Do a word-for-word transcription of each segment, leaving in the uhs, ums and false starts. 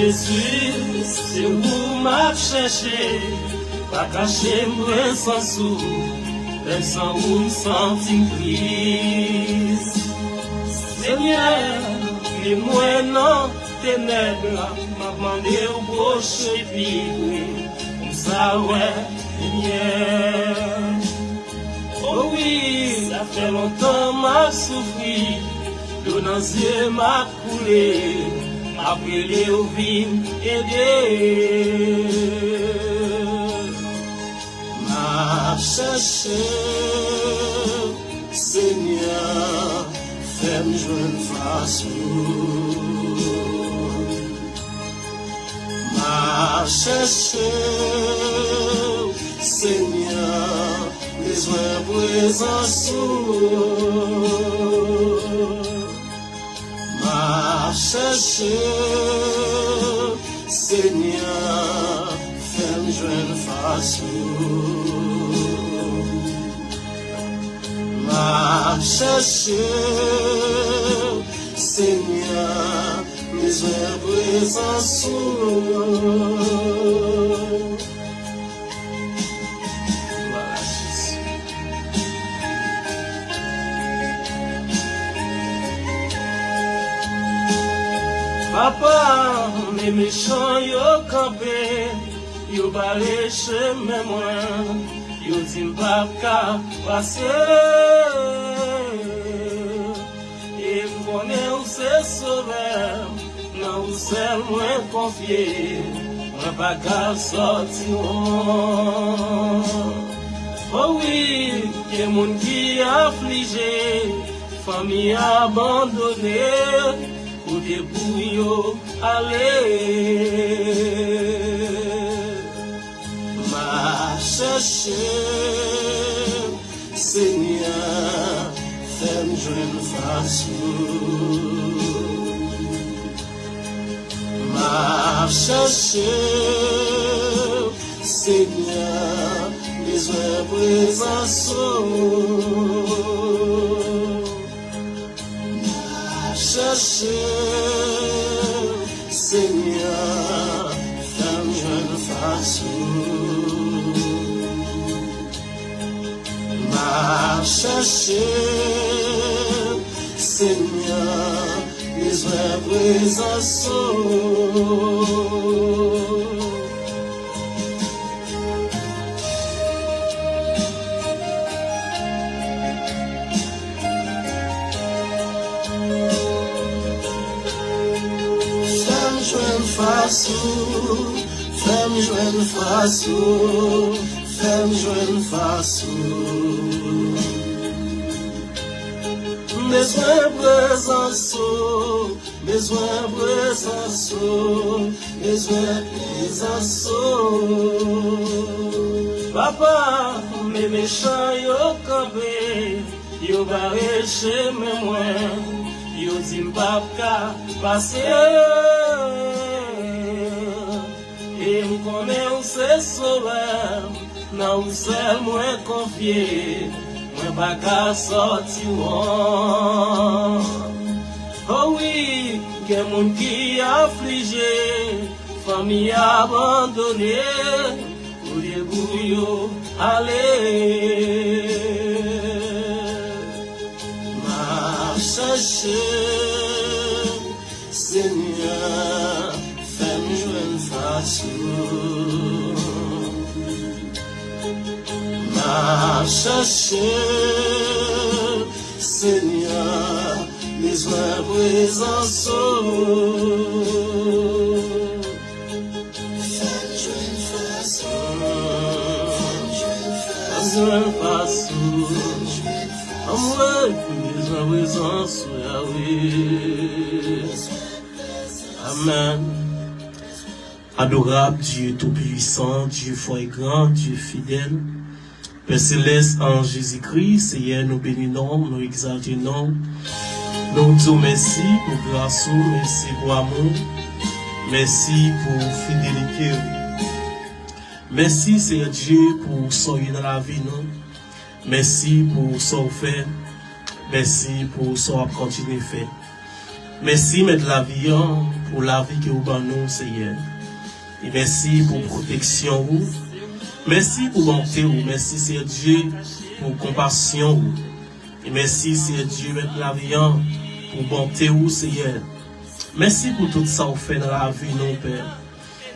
Jezi, se ou m ap chèche, pa kache m prezans ou, menm san ou m santi m tris. Senyè, li mwen nan tenèb la, m ap mande w pwoche pi pre, pou m sa wè limyè. O wi, sa fè lontan m ap soufri, dlo nan zye m ap koule, m ap rele w vin ede. M ap chèche w, Senyè, fè m jwenn fas ou. M ap chèche w, Senyè, bezwen prezans ou. M ap chèche w, Senyè, fè m jwenn fas ou. M ap chèche w, Senyè, bezwen prezans ou. Papa, men mechan yo kanpe, yo bare chemen mwen, yo di m p ap ka pase. E m konnen ou se Sovè m, nan ou sèl mwen konfye, mwen pa ka sòti wont. O wi, gen moun ki aflije, fanmi abandone, kote pou yo ale. M ap chèche w, Senyè, fè m jwenn fas ou. M ap chèche w, Senyè, bezwen prezans ou. M ap chèche w, Senyè, fè m jwenn fas ou. M ap chèche w, Senyè, bezwen prezans ou. Fè m jwenn fas ou, fè m jwenn fas ou, fè m jwenn fas ou. M bezwen prezans ou, bezwen prezans ou, bezwen prezans ou. Papa, men mechan yo kanpe, yo bare chemen mwen, yo di m p ap ka pase. E m konnen ou se Sovè m, nan ou sèl mwen konfye, mwen pa ka sòti wont. O wi, gen moun ki aflije, fanmi abandone, kote pou yo ale. M ap chèche w, Senyè, fè m jwenn fas ou. M ap chèche w, Senyè, bezwen prezans ou. Fè m jwenn fas ou. Fè m jwenn fas ou. Anmwey, m bezwen prezans ou, Yahweh. Amèn. Adorab Dye toupisan, Dye fò e gran, Dye fidèl, Pè Selès, an Jezikri, Seyè, nou beni non w, nou egzalte non w. Nou di w mèsi pou gras ou, mèsi pou amou w, mèsi pou fidelite w. Mèsi, Seyè Dye, pou sa w ye nan lavi nou. Mèsi pou sa w fè. Mèsi pou sa w ap kontinye fè. Mèsi, Mèt lavi an, pou lavi ke ou ban nou, Seyè. E mèsi pou pwoteksyon ou. Mèsi pou bonte ou. Mèsi, Seyè Dye, pou konpasyon ou. E mèsi, Seyè Dye, Mèt lavi an, pou bonte ou, Seyè. Mèsi pou tout sa ou fè nan lavi nou, Pè.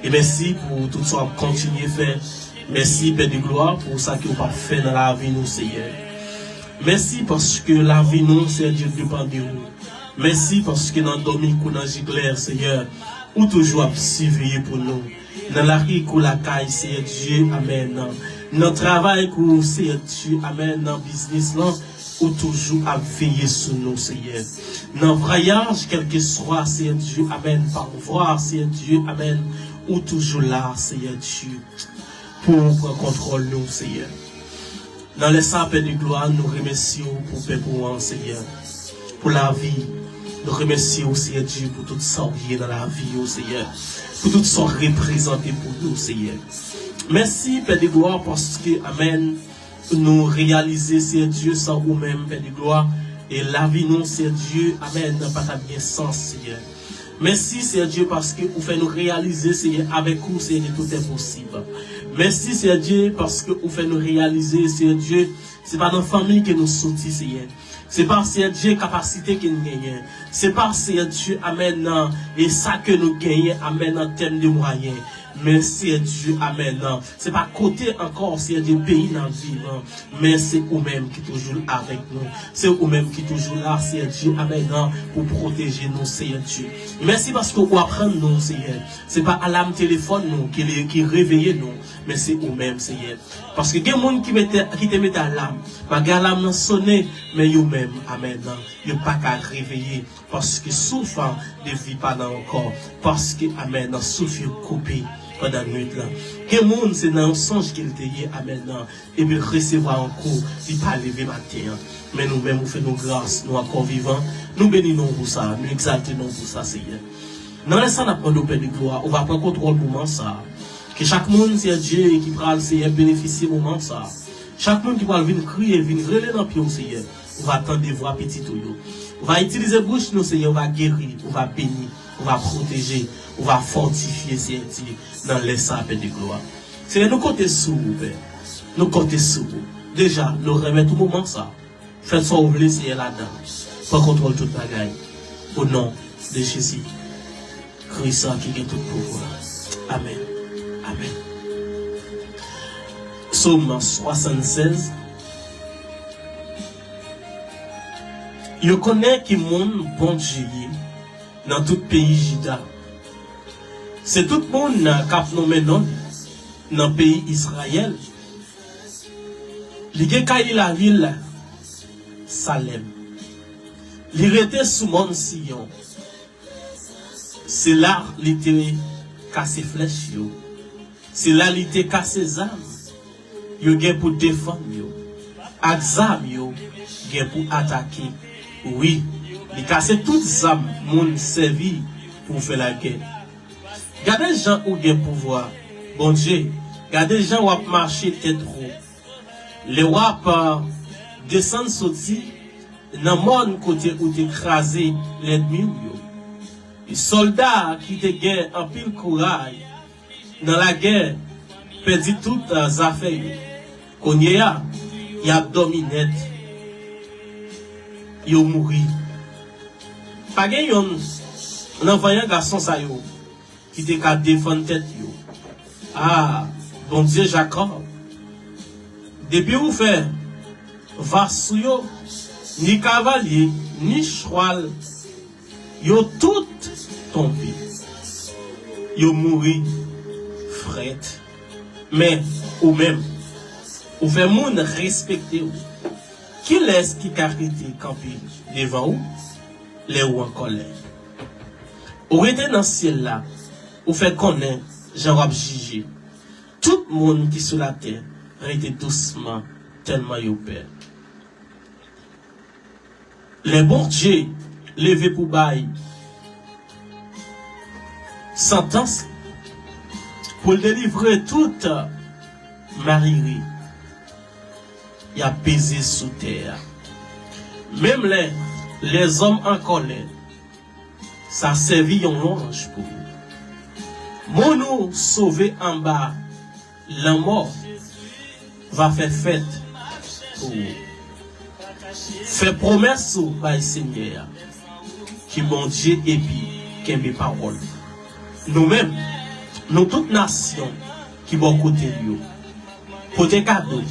E mèsi pou tout sa w ap kontinye fè. Mèsi, Pè de glwa, pou sa ke w p ap fè nan lavi nou, Seyè. Mèsi paske lavi nou, Seyè Dye, depann de ou. Mèsi paske nan dòmi kou nan jiklè, Seyè, ou toujou ap siveye pou nou. Nan lari kou lakay, Seyè Dye, amèn. Nan travay kou, Seyè Dye, amèn. Nan biznis lan, ou toujou ap veye sou nou, Seyè. Nan vwayaj, kèlkeswa, Seyè Dye, amèn, pa vwa, Seyè Dye, amèn, ou toujou la, Seyè Dye, pou ou pran kontwòl nou, Seyè. Nan lè sa, Pè de glwa, nou remèsye w pou pèp ou an, Seyè, pou lavi. Nou remèsye w, Seyè Dye, pou tout sa w ye nan lavi yo, Seyè, pou tout sa w reprezante pou nou, Seyè. Mèsi, Pè de glwa, paske, amèn, nou reyalize, Seyè Dye, san ou menm, Pè de glwa, e lavi nou, Seyè Dye, amèn, pa t ap gen sans, Seyè. Mèsi, Seyè Dye, paske ou fè nou reyalize, Seyè, avèk ou, Seyè Dye, tout est possible. Mèsi, Seyè Dye, paske ou fè nou reyalize, Seyè Dye, se pa nan fanmi ke nou soti, Seyè. Se pa, Seyè Dye, kapasite ke n genyen. Se pa, Seyè Dye, amèn, nan, e sa ke nou genyen, amèn, an tèm de mwayen. Men, Seyè Dye, amèn, nan, se pa kote ankò, Seyè Dye, peyi n ap viv, men se ou menm ki toujou avèk nou. Se ou menm ki toujou la, Seyè Dye, amèn, nan, pou pwoteje nou, Seyè Dye. Mèsi paske ou aprann nou, Seyè. Se pa alam telefòn nou ki, ki reveye nou, men se ou menm, Seyè. Paske gen moun ki mete, ki te mete alam. Malgre alam nan sonnen, men yo menm, amèn, nan, yo pa ka reveye. Paske souf de vi pa nan ankò. Paske, amèn, nan souf yo koupe pandan nwit lan. Gen moun, se nan yon sonj ke l te ye, amèn, nan, epi l resevwa yon kou, li pa leve maten an. Men nou menm, ou fè nou gras, nou ankò vivan. Nou beni non w pou sa, nou egzalte non w pou sa, Seyè. Nan lè sa, n ap mande w, Pè de glwa, ou va pran kontwòl moman sa a. Ke chak moun, Seyè Dye, ki pral, Seyè, benefisye moman sa a. Chak moun ki pral vin kriye, vin rele nan pye w, Seyè, ou va tande vwa pitit ou yo. Ou va itilize bouch nou, Seyè, ou va geri, ou va beni, ou va pwoteje, ou va fòtifye, Seyè Dye, nan lè sa a, Pè de glwa. Seyè, nou konte sou ou, Pè. Nou konte sou ou. Deja, nou remèt ou moman sa a. Fè sa w vle, Seyè, ladan. Pran kontwòl tout bagay. O non de Jezi Kris ki gen tout pouvwa. Amèn. Amèn. Sòm swasannsèz. Yo konnen ki moun Bondye ye nan tout peyi Jida. Se tout moun k ap nonmen non l nan peyi Izrayèl. Li gen kay li lavil Salèm. Li rete sou mòn Siyon. Se la li te kase flèch yo. Se la li te kase zam yo gen pou defann yo, ak zam yo gen pou atake. Wi, li kase tout zam moun sèvi pou fè lagè. Gade jan ou gen pouvwa, Bondye, gade jan w ap mache tèt wo. Lè w ap, a, desann soti nan mòn kote ou te kraze lènmi w yo. Sòlda ki te gen anpil kouraj nan lagè pèdi tout, a, zafè yo. Kounye a, y ap dòmi nèt. Yo mouri. Pa gen yonn nan vanyan gason sa yo ki te ka defann tèt yo. A, Bondye Jakòb, depi ou fè va sou yo, ni kavalye, ni chwal, yo tout tonbe. Yo mouri frèt. Men ou menm, ou fè moun respekte w. Kilès ki ka rete kanpe devan ou lè ou an kòlè? Ou rete nan syèl la, ou fè konnen jan w ap jije. Tout moun ki sou latè rete dousman, tèlman yo pè. Lè Bondye leve pou bay santans, pou l delivre tout malere, y ap peze sou tè a. Menm lè lèzòm an kòlè, Sa sèvi yon lwanj pou ou. Moun ou sove anba lanmò va fè fèt pou ou. Fè pwomès ou bay Senyè a. Ke Bondye epi kenbe pawòl. Nou menm, nou tout nasyon ki bò kote l yo. Pote kado.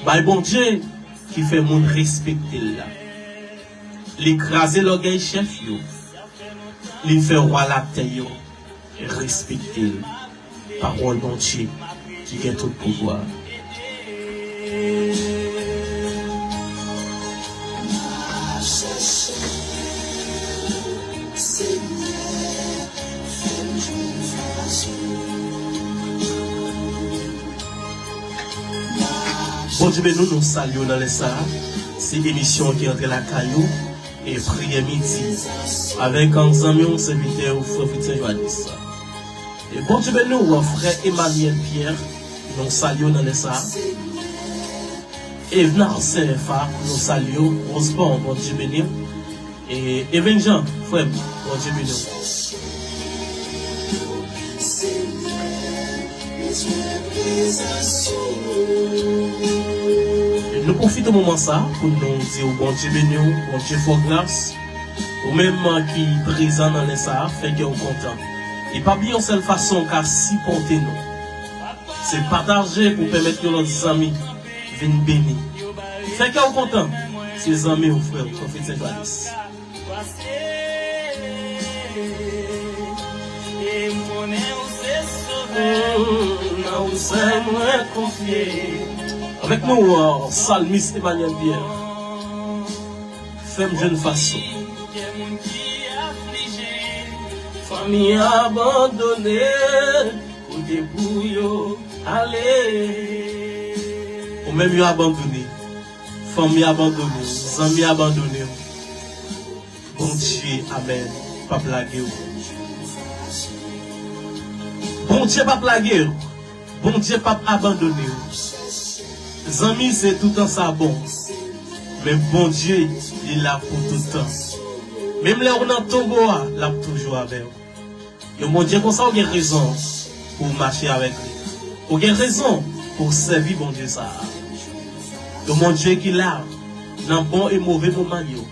Bay Bondye ki fè moun respekte l la. Li kraze lògèy chèf yo. Li fè wa latè yo respekte l. Pawòl Bondye ki gen tout pouvwa. Bondye beni w, nou salye w nan lè sa a. Se emisyon ki antre lakay ou, e priyè midi avèk zanmi w, sèvitè w, frè Fritz Johannes. E Bondye beni w, frè Emmanuel Pierre, nou salye w nan lè sa a. Evnar Senfa, nou salye w. Rospan, Bondye beni w. E Evenjan, frè m, Bondye beni w. E nou pwofite moman sa a pou nou di w Bondye beni w, Bondye fè w gras. Ou menm ki prezan nan lè sa a, fè kè w kontan. E pa bliye yon sèl fason w ka sipòte nou. Se pataje pou pèmèt yon lòt zanmi vin beni. Fè kè w kontan. Se zanmi w, frè w, Pwofèt Senjwanis. Nan ou sèl mwen konfye. Avèk nou, salmis Emmanuel Pierre. Fè m jwenn fason. Fanmi abandone. Kote pou yo ale? Ou menm yo abandone. Fanmi abandone w. Zanmi abandone w. Bondye, amèn, p ap lage w. Bondye p ap lage w. Bondye p ap abandone w. Zanmi, se toutan sa bon. Men Bondye, li la pou toutan. Menm lè w nan tonbo a, l ap toujou avè w. Yon Bondye konsa, ou gen rezon pou w mache avèk li. Ou gen rezon pou w sèvi Bondye sa a. Yon Bondye ki la nan bon e move moman yo.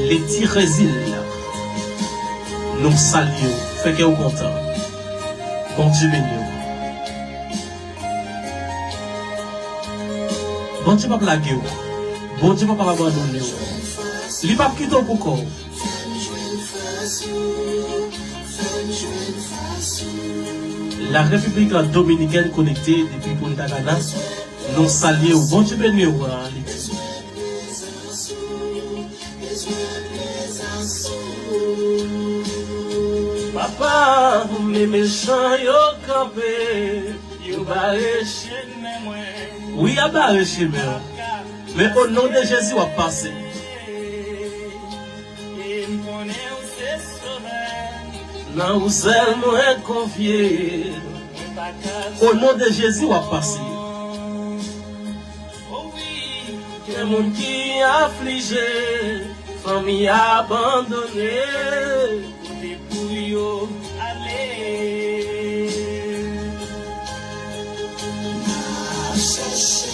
Leti Rezil, nou salye w, fè kè w kontan. Bondye beni w. Bondye p ap lage w. Bondye p ap abandone w. Li p ap kite w pou kò w. La République Dominicaine konekte depi Punta Cana. Nou salye w. Bondye beni w, Leti. Papa, men mechan yo kanpe, yo bare chemen mwen. Wi, y ap bare chemen w. Men o non de Jezi, w ap pase. Nan ou sèl mwen konfye. O non de Jezi, w ap pase. Gen moun ki aflije, fanmi abandone, kote pou yo ale? M ap chache,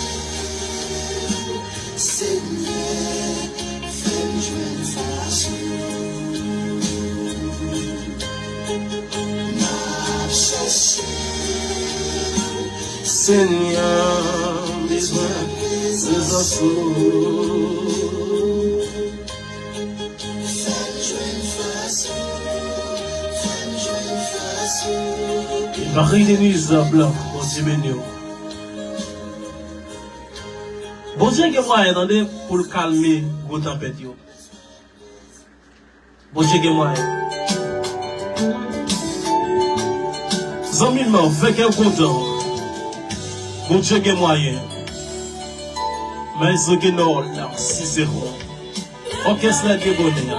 Senyè, fè m jwenn fason. M ap chache, Senyè, m bezwen prezans ou. Marie Denise Blanc, Bondye beni w. Bondye gen mwayen, tande, pou l kalme gwo tanpèt yo. Bondye gen mwayen. Zanmi m, fè kè w kontan. Bondye gen mwayen. Maestro Kenol, Cicéron. Òkès la gen bonè.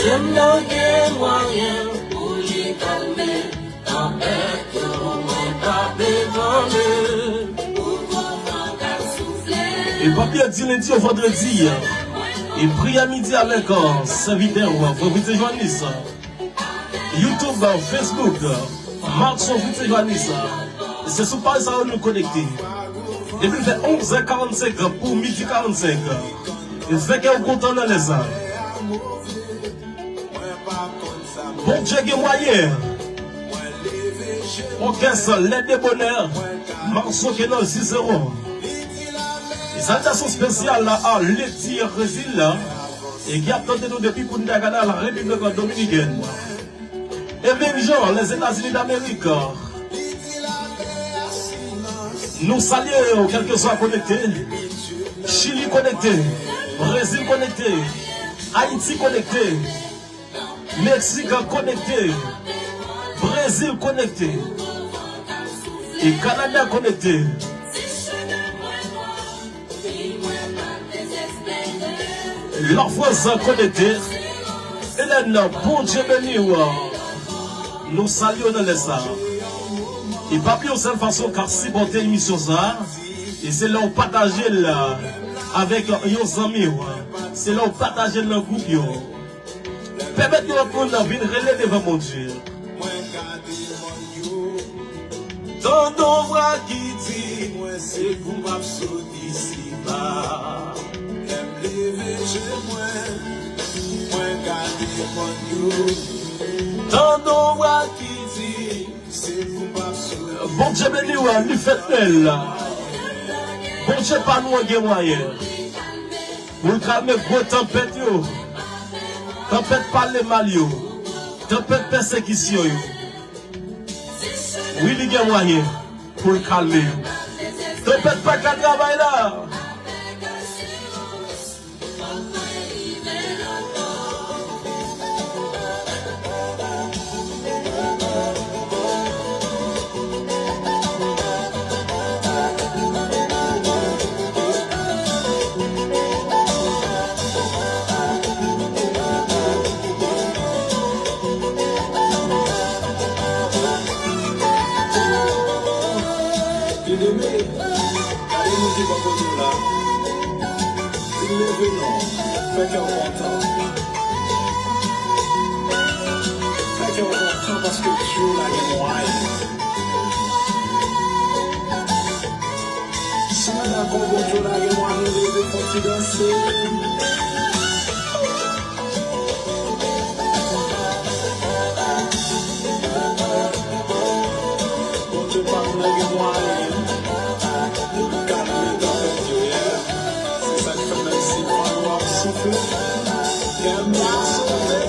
Menm lè w gen mwayen pou li kalme tanpèt yo, mwen p ap ebranle. Pou gwo van k ap soufle. E pa bliye di lendi o vandredi, e priyè midi avèk, euh, sèvitè w, Frè Fritz Joannis. YouTube, Facebook, Marc Sofritse Joannis. Se sou paj sa yo nou konekte. Depi l fè onz è karannsenk pou midi karannsenk. Fè kè w kontan nan lè sa. Bondye gen mwayen. Òkès Les Débonnaires, Marc Soquenos, Cicéron. E salitasyon espesyal a Leti Rezil la. E ki ap tande nou depi Punta Cana, la Repiblik Dominikèn. Evelyn Jean, Lèzetazini Damerik. Nou salye w, kèlkeswa konekte. Chili konekte. Brezil konekte. Ayiti konekte. Meksik konekte. Brezil konekte. E Kanada konekte. Lafrans konekte. Elèn, Bondye beni w. Nou salye w nan lè sa. E pa bliye yon sèl fason w ka sipòte emisyon sa a, e se lè w pataje l avèk yon zanmi w. Se lè w pataje l nan gwoup yo. Pèmèt yon lòt moun vin rele devan Bondye. Tande yon vwa ki di mwen se pou m ap sot isiba. Lè m leve je mwen, mwen gade mòn yo. Tande yon vwa ki di se pou m ap sot. Bondye beni w, li fèt bèl. Bondye pa nou an gen mwayen pou l kalme gwo tanpèt yo, tanpèt pale mal yo, tanpèt pèsekisyon yo. Wi, li gen mwayen pou l kalme yo. Tanpèt pa ka travay la. Byeneme, gade moun ki bò kote w la. Di l leve non, fè kè w kontan. Fè kè w kontan paske Dye w la gen mwayen. Si w dakò, Bondye w la gen mwayen, leve fè w ti danse. Bondye pa m nan gen mwayen pou l kalme tanpèt yo yè. Se sa k fè menm si van yo ap soufle, kè m pa sote.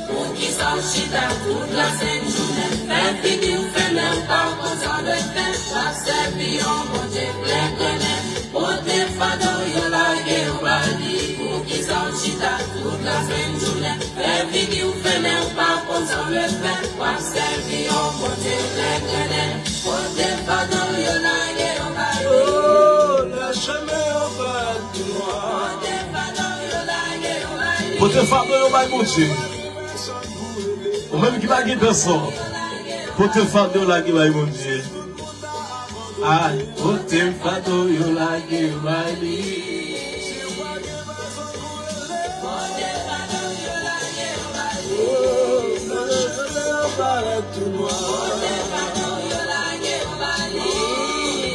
Poukisa w chita tout lasenn jounen, fè figi w fennen, ou pa konn sa w dwe fè? W ap sèvi yon Bondye klè grennen, pote fado w yo lage yo ba li. Poukisa w chita tout lasenn jounen, fè figi w fennen, ou pa konn sa w dwe fè? W ap sèvi yon Bondye klè grennen, pote fado w yo lage yo ba li. Oh, le chemin en fait tout noir. Pote fado w yo lage yo ba li. Pote fado yo bay Bondye. Ou menm ki pa gen pèsòn, pote fado lage bay Bondye. Ay, pote fado yo lage bay li. Pote fado yo lage bay li. Oh, nan cheve yo parèt tou nwa. Pote fado yo lage bay li.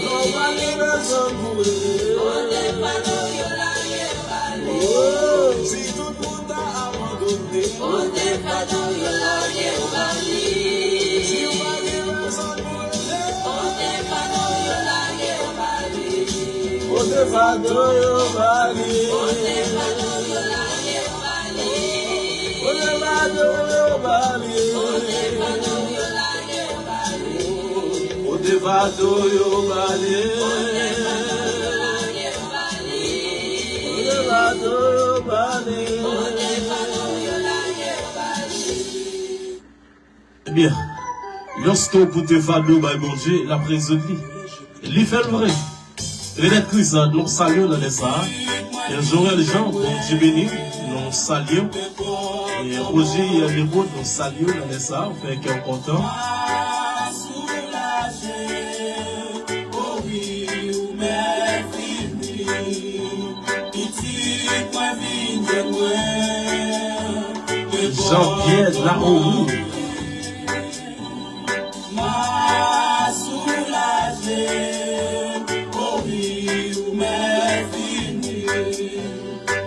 Nou pa gen pèsòn pou rele. Pote fado yo lage bay li. Oh, si tout moun ta abandone. Pote fado yo lage yo ba li. Si w pa gen rezon pou rele. Pote fado yo lage yo ba li. Pote fado yo ba li. Pote fado yo lage yo ba li. Pote fado yo ba li. Pote fado yo lage yo ba li. Pote fado yo ba li. Pote fado yo lage yo ba li. Pote fado yo ba li. Pote fado yo lage yo ba li. Ebyen, lòske w pote fado bay Bondye, l ap rezoud li. Li fè l vre. Renette Crisant, nou salye w nan lè sa a. Jorel Jean, Bondye beni w, nou salye w. E Roger Lebeau, nou salye w nan lè sa a, ou fè kè w kontan. Jean-Pierre Naomi. M a soulaje, o wi, ou mèt vini.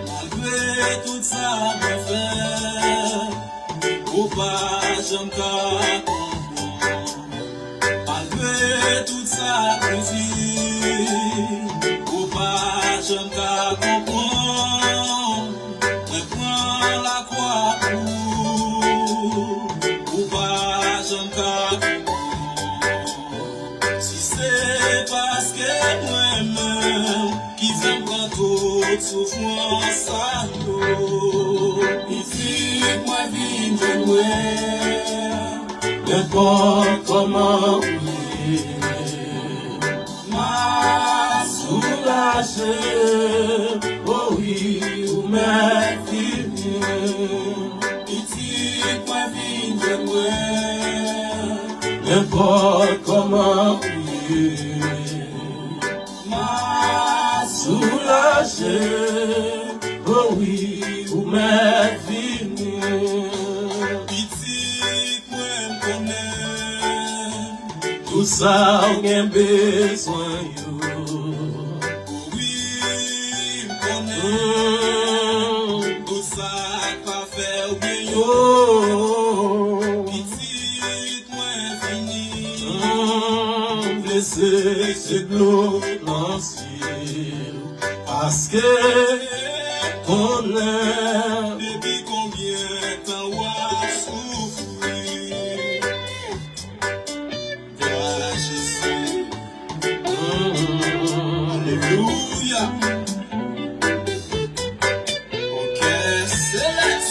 Malgre tout sa mwen fè, ou pa janm ka konprann. Malgre tout sa ou di, ou pa janm ka konprann. Mwen pran lakwa pou ou, ou pa janm ka konprann. Si se paske m renmen w ki fè m pran tout soufrans sa yo. Pitit mwen vin jwenn mwen, nenpòt kòman ou ye. M a soulaje, o wi, ou mèt vini. Pitit mwen vin jwenn mwen, nenpòt kòman ou ye. M a soulaje, o wi, ou mèt vini. Pitit mwen, m konnen tout sa w gen bezwen yo. Wi, m konnen tout sa k pa fè w byen yo. Pitit mwen vini. M vle se, se dlo nan zye w, paske konnen depi konbyen tan w ap soufri. Glwa a Jezi. Alelouya. Orkès selès.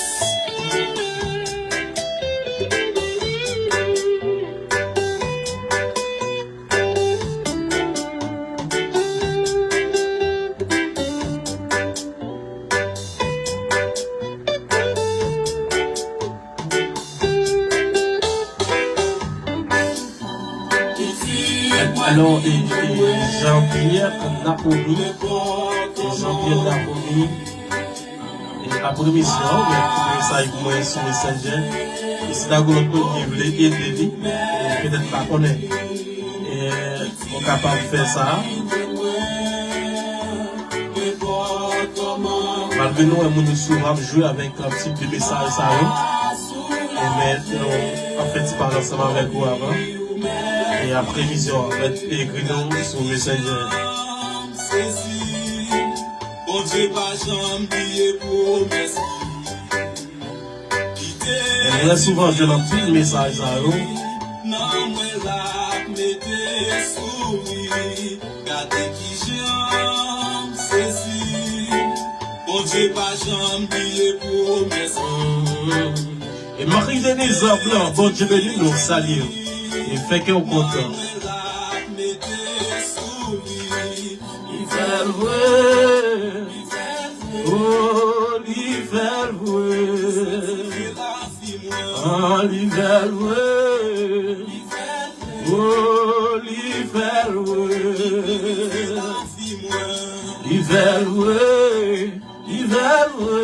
Alò, e, e, Jean-Pierre Napomi, e, Jean-Pierre Napomi, e, apre misyon an, ou gen yon ti mesaj pou mwen sou Messenger. E si ta gen lòt moun ki vle ede li, e, petèt pa konnen. E, ou kapab fè sa. Malgre nou wè moun yo souvan ap jwe avèk tip de mesaj sa yo, e men nou ap fè ti pale ansanm avèk ou avan. E apre emisyon an, mèt ekri nou sou Messenger. Bondye pa janm bliye pwomès li. Mwen souvan jwenn anpil mesaj sa yo. Nan mwen l ap mete souri. Gade kijan m sezi. Bondye pa janm bliye pwomès li. E Marie Denise Blanc, Bondye beni nou, salye w. E fè kè w kontan. Nan mwen l ap mete souri. Li fè l vre. Oh, li fè l vre. Ah, li fè l vre. Oh, li fè l vre. Li fè l vre. Li fè l vre.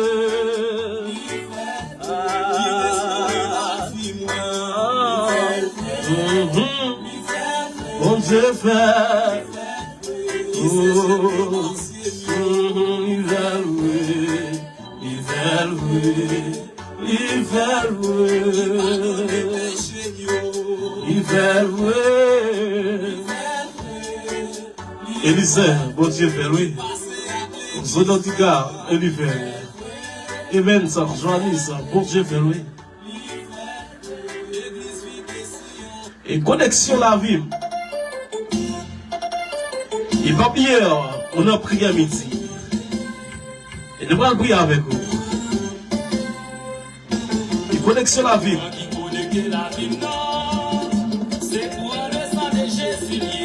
Ah, mhm. Bondye fè. Oh, mm, li fè l vre, li fè l vre, li fè l vre, li fè l vre. Elizè, Bondye fè l, wi. Zonantika, Elizè. Evens, Joanis, Bondye fè l, wi. E koneksyon lavi m. E pa bliye, ou nan priyè midi. E nou pral priye avèk ou. E koneksyon lavi m.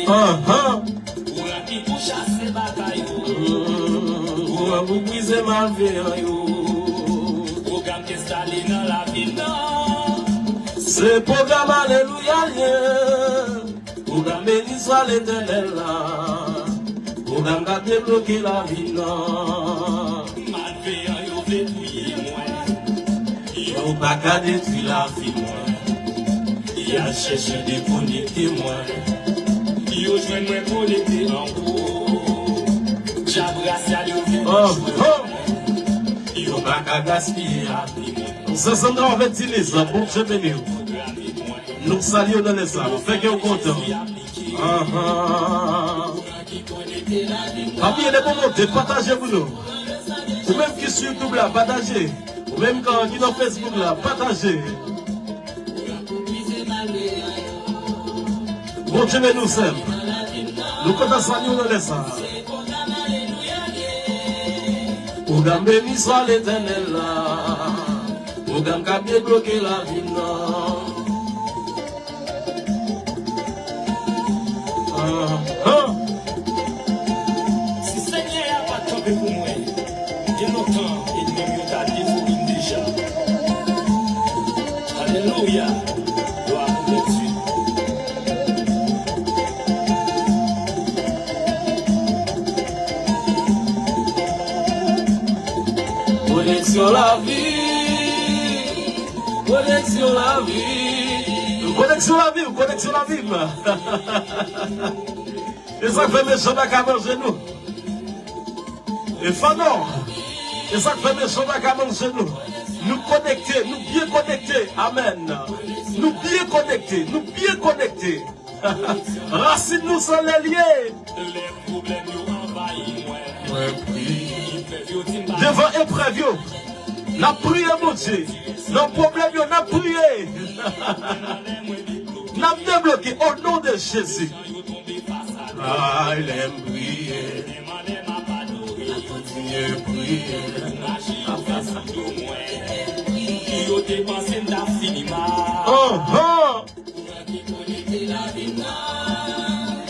Anhan. Brize malveyan yo. Pwogram k enstale nan lavi m nan. Se pwogram alelouya l ye. Pwogram beni swa Letènèl la. Pwogram k ap debloke lavi m nan. Malveyan yo vle touye mwen. Yo pa ka detwi lavi mwen. Y al chèche dekonekte mwen. Yo jwenn mwen konekte anwo. Dyab rasyal yo vle Oh, dechouke oh. Mwen. Yo pa ka gaspiye lavi mwen. Sè Sandra Ventilis, Bondye beni w. Nou salye w nan lè sa. Fè kè w kontan. Ahan. Pa bliye depi w monte, pataje pou nou. Ou menm ki sou YouTube la, pataje. Ou menm ki, ki nan Facebook la, pataje. Bondye beni w, sè m. Nou kontan salye w nan lè sa. Pwogram beni swa Letènèl la. Pwogram k ap debloke lavi m nan. Ah, ah. Si Senyè a pa t kanpe pou mwen, gen lontan ènmi m yo ta devore m deja. Alelouya! Glwa pou Bondye. Koneksyon lavi. Koneksyon lavi. Koneksyon lavi, koneksyon lavi. E sa k fè mechan pa ka manje nou. E fanò. E sa k fè mechan pa ka manje nou. Nou konekte, nou byen konekte. Amèn. Nou byen konekte, nou byen konekte. Rasin nou se lè l ye. Lè pwoblèm yo anvayi mwen. Mwen priye. Devan eprèv yo, n ap priye Bondye. Nan pwoblèm yo, n ap priye. N ap debloke o non de Jezi. Ay, lè m priye. Priye, priye. Yo te panse m ta fini mal. Oh, oh.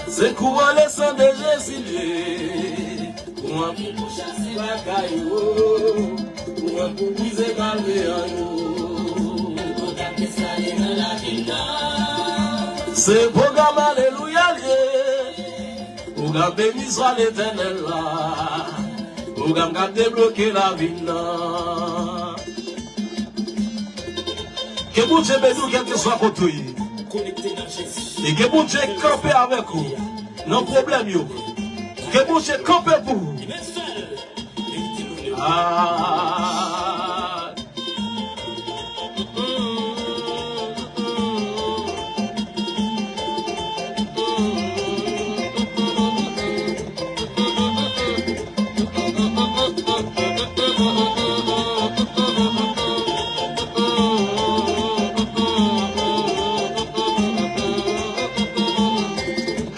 Se kouran le san de Jezi l ye. Kouran pou chase bagay yo. Kouran pou brize malveyan yo. Se pwogram alelouya l ye. Pwogram beni swa Letènèl la. Pwogram k ap debloke lavi m nan. Ke Bondye beni w kèlkeswa kote w ye. E ke Bondye kanpe avèk ou nan pwoblèm yo. Ke Bondye kanpe pou ou. Ah.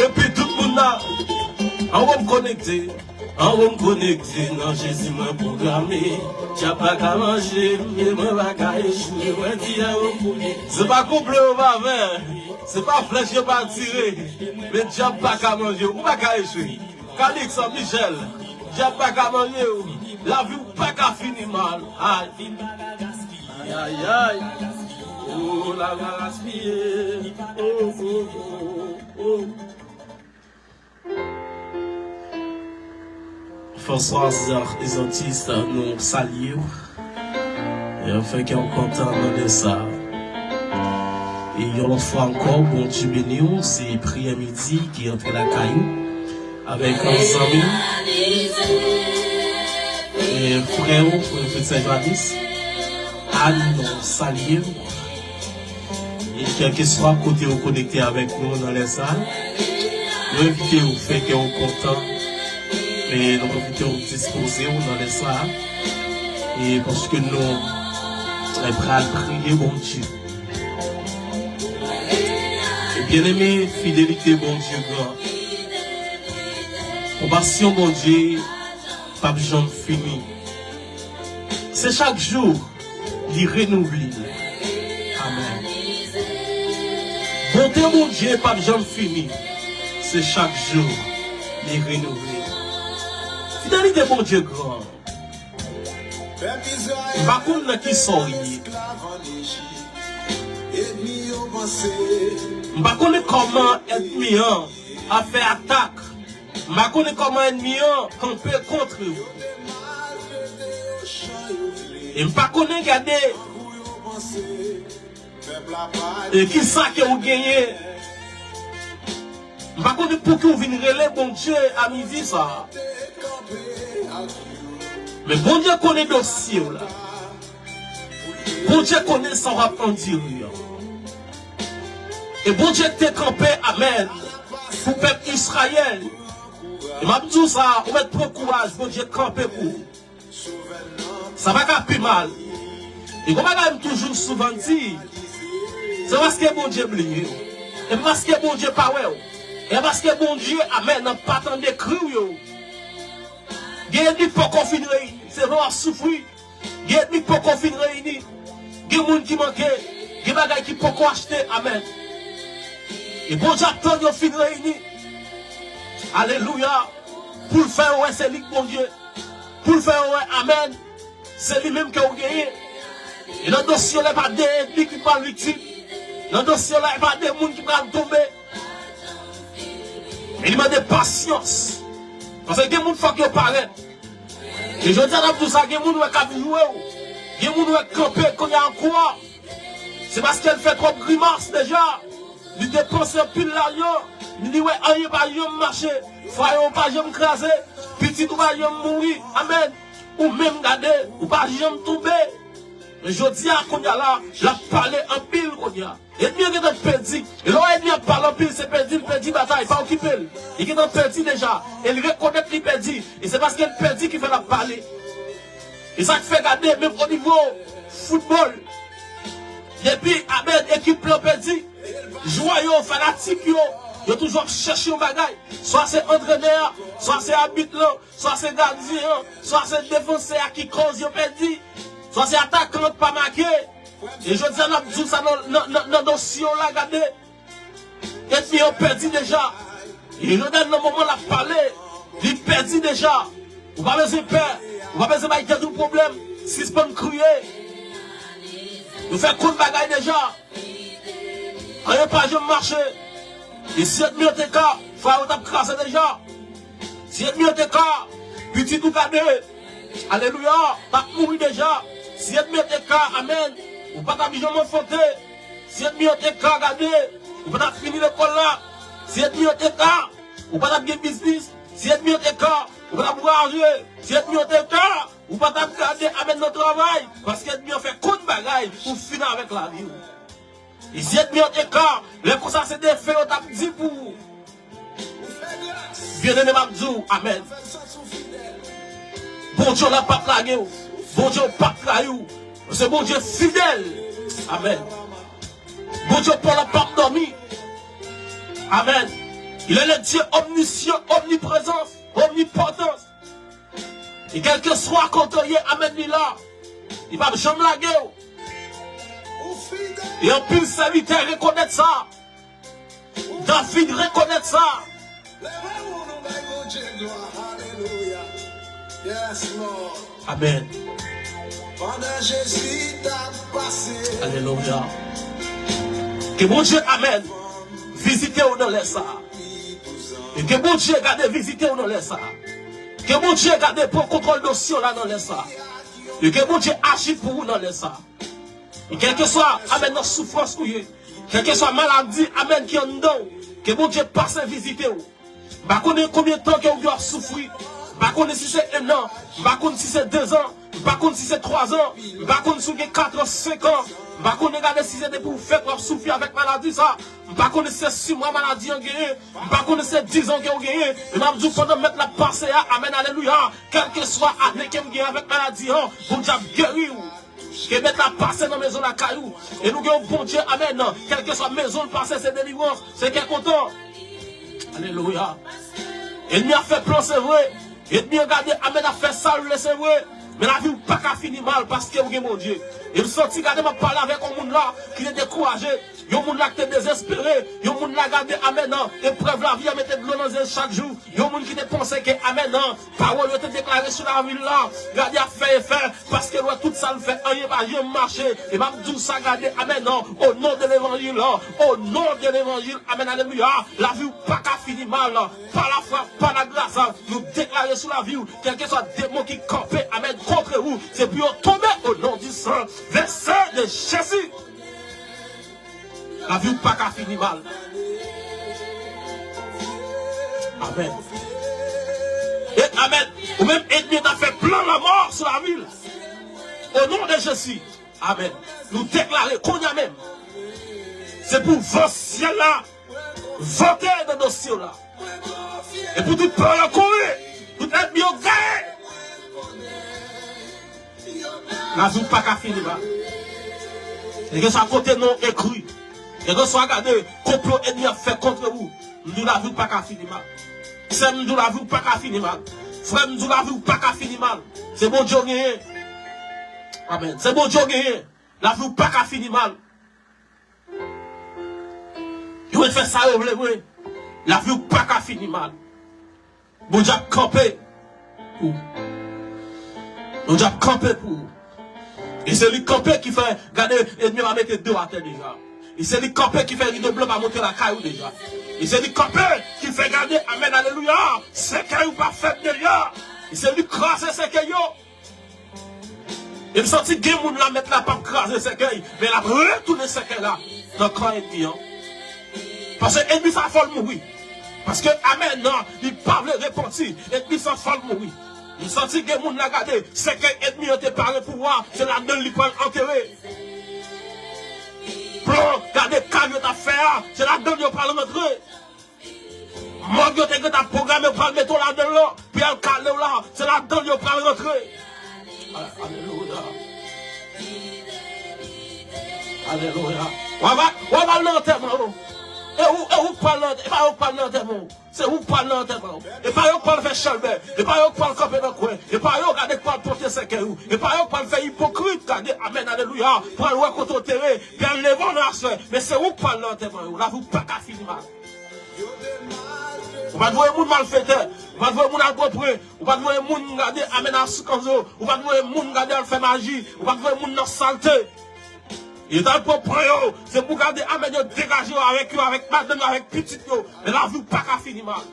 Epi tout moun la, anwo m konekte, anwo m konekte nan Jezi mwen pwograme. Dyab pa ka manje m, e mwen pa ka echwe, mwen di anwo m konekte. Se pa konplo yo pa fè, se pa flèch yo pa tire, men dyab pa ka manje w, ou pa ka echwe. Calix, Michel, dyab pa ka manje w, lavi w pa ka fini mal. Ay. Ay, ay, ay. Oh, lavi a gaspiye. Oh, oh, oh, oh. Françoise Jean-Baptiste, nou salye w. E fè kè w kontan nan lè sa. E yon lòt fwa ankò, Bondye beni w. Se priyè midi ki antre lakay ou avèk yon zanmi, e frè w, Profesè Johannes. Ann, nou salye w. E kèlkeswa kote ou konekte avèk nou nan lè sa, nou envite w fè kè w kontan. E nou envite w dispoze w nan lè sa. E paske nou, eh, pral priye Bondye. E byeneme, fidelite Bondye gran. Konpasyon Bondye p ap janm fini. Se chak jou li renouvle. Amèn. Bonte Bondye p ap janm fini. Se chak jou li renouvle. Fidelite Bondye gran. M pa konn nan ki sa w ye. M pa konnen kòman ènmi an ap fè atak. M pa konnen kòman ènmi an kanpe kont ou. E m pa konnen, gade, e kisa ke ou genyen. M pa konnen pouki ou vin rele Bondye a midi sa a. Men Bondye konnen dosye w la. Bondye konnen sa w ap andire an. E Bondye te kanpe, amèn, pou pèp Izrayèl. E m ap di w sa, ou mèt pran kouraj, Bondye kanpe pou ou. Sa pa ka pi mal. E gon bagay m toujou souvan di, se paske Bondye bliye w. E paske Bondye pa wè w. E paske Bondye, amèn, pa tande kri w yo. Gen ènmi poko fin reyini, se vre w ap soufri. Gen ènmi poko fin reyini. Gen moun ki manke. Gen bagay ki poko achte. Amèn. E Bondye ap tann yo fin reyini. Alelouya. Pou l fè yo wè se li k Bondye. Pou l fè yo wè, amèn, se li menm ke w genyen. E nan dosye w la, e pa de ènmi ki pral viktim. Nan dosye w la, e pa de moun ki pral tonbe. Men li mande pasyans. Paske gen moun fòk yo parèt. E jodi a n ap di w sa, gen moun wè k ap jwe w. Gen moun wè k kanpe kounye a ankò. Se paske l fè twòp grimas deja. Li depanse anpil lajan. Li wè anyen pa janm mache. Fwaye w pa janm kraze. Pitit ou pa janm mouri. Amèn. Ou menm gade, ou pa janm tonbe. Men jodi a kounye a la, l ap pale anpil kounye a. Ènmi an gentan pèdi. E lè w wè ènmi an ap pale anpil, se pèdi l pèdi batay. Pa okipe l. Li gentan pèdi deja. E l rekonèt li pèdi. E se paske l pèdi ki fè l ap pale. E sa k fè gade, menm o nivo foutbòl, depi, amèn, ekip lan pèdi, jwè yo, fanatik yo, yo toujou ap chèche yon bagay. Swa se antrenè a, swa se abit lan, swa se gadyen an, swa se defansè a ki koz yo pèdi, swa se atakan an k pa make. E jodi a n ap di w sa nan, nan, nan, nan dosye w la, gade. Ènmi an pèdi deja. E Jordan nan moman l ap pale, li pèdi deja. Ou pa bezwen pè, ou pa bezwen bay tèt ou pwoblèm. Sispann kriye. Yo fè konn bagay deja. Anyen pa janm mache. E si ènmi an te ka, fwaye w t ap kraze deja. Si ènmi an te ka, pitit ou gade, alelouya, t ap mouri deja. Si ènmi an te ka, amèn, ou pa t ap janm anfante. Si ènmi an te ka, gade, ou pa t ap fini lekòl la. Si ènmi an te ka, ou pa t ap gen biznis. Si ènmi an te ka, ou pa t ap vwayaje. Si ènmi an te ka, ou pa t ap gade, amèn, nan travay. Paske ènmi an fè konn bagay pou fini avèk lavi w. E si ènmi an te ka, lè konsa se defen yo t ap di pou ou. Byeneme, m ap di w, amèn. Bondye w la p ap lage w. Bondye w p ap trayi w. Se Bondye fidèl. Amèn. Bondye w pa la p ap dòmi. Amèn. Il est le Dieu omniscient, omniprésence, omnipotence. E kèlkeswa kote w ye, amèn, li la. Li p ap janm lage w. E anpil sèvitè rekonèt sa. David rekonèt sa. Amèn. Alelouya. Ke Bondye, amèn, vizite w nan lè sa a. E ke Bondye gade vizite w nan lè sa a. Ke Bondye gade pran kontwòl dosye w la nan lè sa a. E ke Bondye aji pou ou nan lè sa a. E kèlkeswa, amèn, nan soufrans ou ye, kèlkeswa maladi, amèn, ki anndan w, ke Bondye pase vizite w. M pa konnen konbyen tan ke w gen w ap soufri. M pa konnen si se en an, m pa konn si se de zan, m pa konn si se twa zan, m pa konn si w gen kat an, senk an. M pa konnen gade si se depi w fèt w ap soufri avèk maladi sa. M pa konnen si se sis mwa maladi an genyen. M pa konnen si se diz an ke w genyen. Men m ap di w pandan mèt la ap pase a, amèn, alelouya. Kèlkeswa ane ke m genyen avèk maladi an, Bondye ap geri w. Ke mèt la pase nan mezon lakay ou. E nou gen yon Bondye, amèn. Kèlkeswa mezon l pase, se delivrans, se kè kontan. Alelouya. Ènmi an fè plan, se vre. Ènmi an gade, amèn, ap fè sa l vle, se vre. Men lavi w pa ka fini mal paske w gen Bondye. E m santi, gade, m ap pale avèk yon moun la ki te dekouraje. Yon moun la ki te dezespere, yon moun la gade, amèn, nan eprèv lavi a mete dlo nan zye l chak jou. Yon moun ki te panse ke, amèn, nan pawòl yo te deklare sou lavi l la, gade ap fè efè, paske l wè tout sa l fè, anyen pa janm mache. E m ap di w sa, gade, amèn, nan, o non de levanjil, o non de levanjil, amèn, alelouya, lavi w pa ka fini mal, pa lafwa, pa lagras, nou deklare sou lavi w, kèlkeswa demon ki kanpe, amèn, kont ou, se pou yo tonbe, o non di san vèse de Jezi. Lavi w pa ka fini mal. Amèn. E amèn. Ou menm, ènmi an t ap fè plan lanmò sou lavi l. O non de Jezi. Amèn. Nou deklare kounye a menm. Se pou van syèl la vante nan dosye w la. E pou tout pè yo kouri, tout ènmi yo gaye. Lavi w pa ka fini mal. Kèlkeswa kote non w ekri, kèlkeswa gade konplo ènmi ap fè kont ou, m di w lavi w pa ka fini mal. Sè m, m di w lavi w pa ka fini mal. Frè m, m di w lavi w pa ka fini mal. Se Bondye w genyen. Amèn. Se Bondye w genyen. Lavi w pa ka fini mal. Yo mèt fè sa yo vle vre. Lavi w pa ka fini mal. Bondye ap kanpe pou ou. Bondye ap kanpe pou ou. E se li kanpe ki fè, gade, ènmi a mete do atè deja. E se li kanpe ki fè rido blan pa monte lakay ou deja. E se li kanpe ki fè, gade, amèn, alelouya, sèkèy ou pa fèt deja. E se li kraze sèkèy yo. E m santi gen moun la mèt la p ap kraze sèkèy, men l ap retounen sèkèy la nan kan ènmi an. Paske ènmi sa fò l mouri. Paske, amèn, nan, li pa vle repanti. Ènmi sa fò l mouri. M santi gen moun la gade, sèkèy ènmi an te pare pou wa, se ladan l li pral antere. Plan, gade kal yo t ap fè a, se ladan l yo pral rantre. Mòg yo te gentan pwograme pral mete w ladan l lan, pou y al kale w la, se ladan l yo pral rantre. A-, alelouya. Alelouya. W ap al, w ap al nan antèman yo. E ou, e ou k pral nan, e pa yo k pral nan antèman yo. Se ou k pral nan antèman yo. E pa yo k pral fè chèlbè. E pa yo k pral kanpe nan kwen. E pa yo gade k pral pote sèkèy ou. E pa yo k pral fè ipokrit, gade, amèn, alelouya. Pral wè kote w tere, pou y al leve w nan aswè. Men se ou k pral nan antèman yo. Lavi w pa ka fini mal. Ou pa t voye moun malfektè. Ou pa t voye moun al pran pwen. Ou pa t voye moun gade amèn al sou kanzo. Ou pa t voye moun gade al fè maji. Ou pa t voye moun nan salte. Yo t al pran pwen yo. Se pou gade amèn yo degaje yo avèk yo, avèk madanm yo, avèk pitit yo. Men lavi w pa ka fini mal.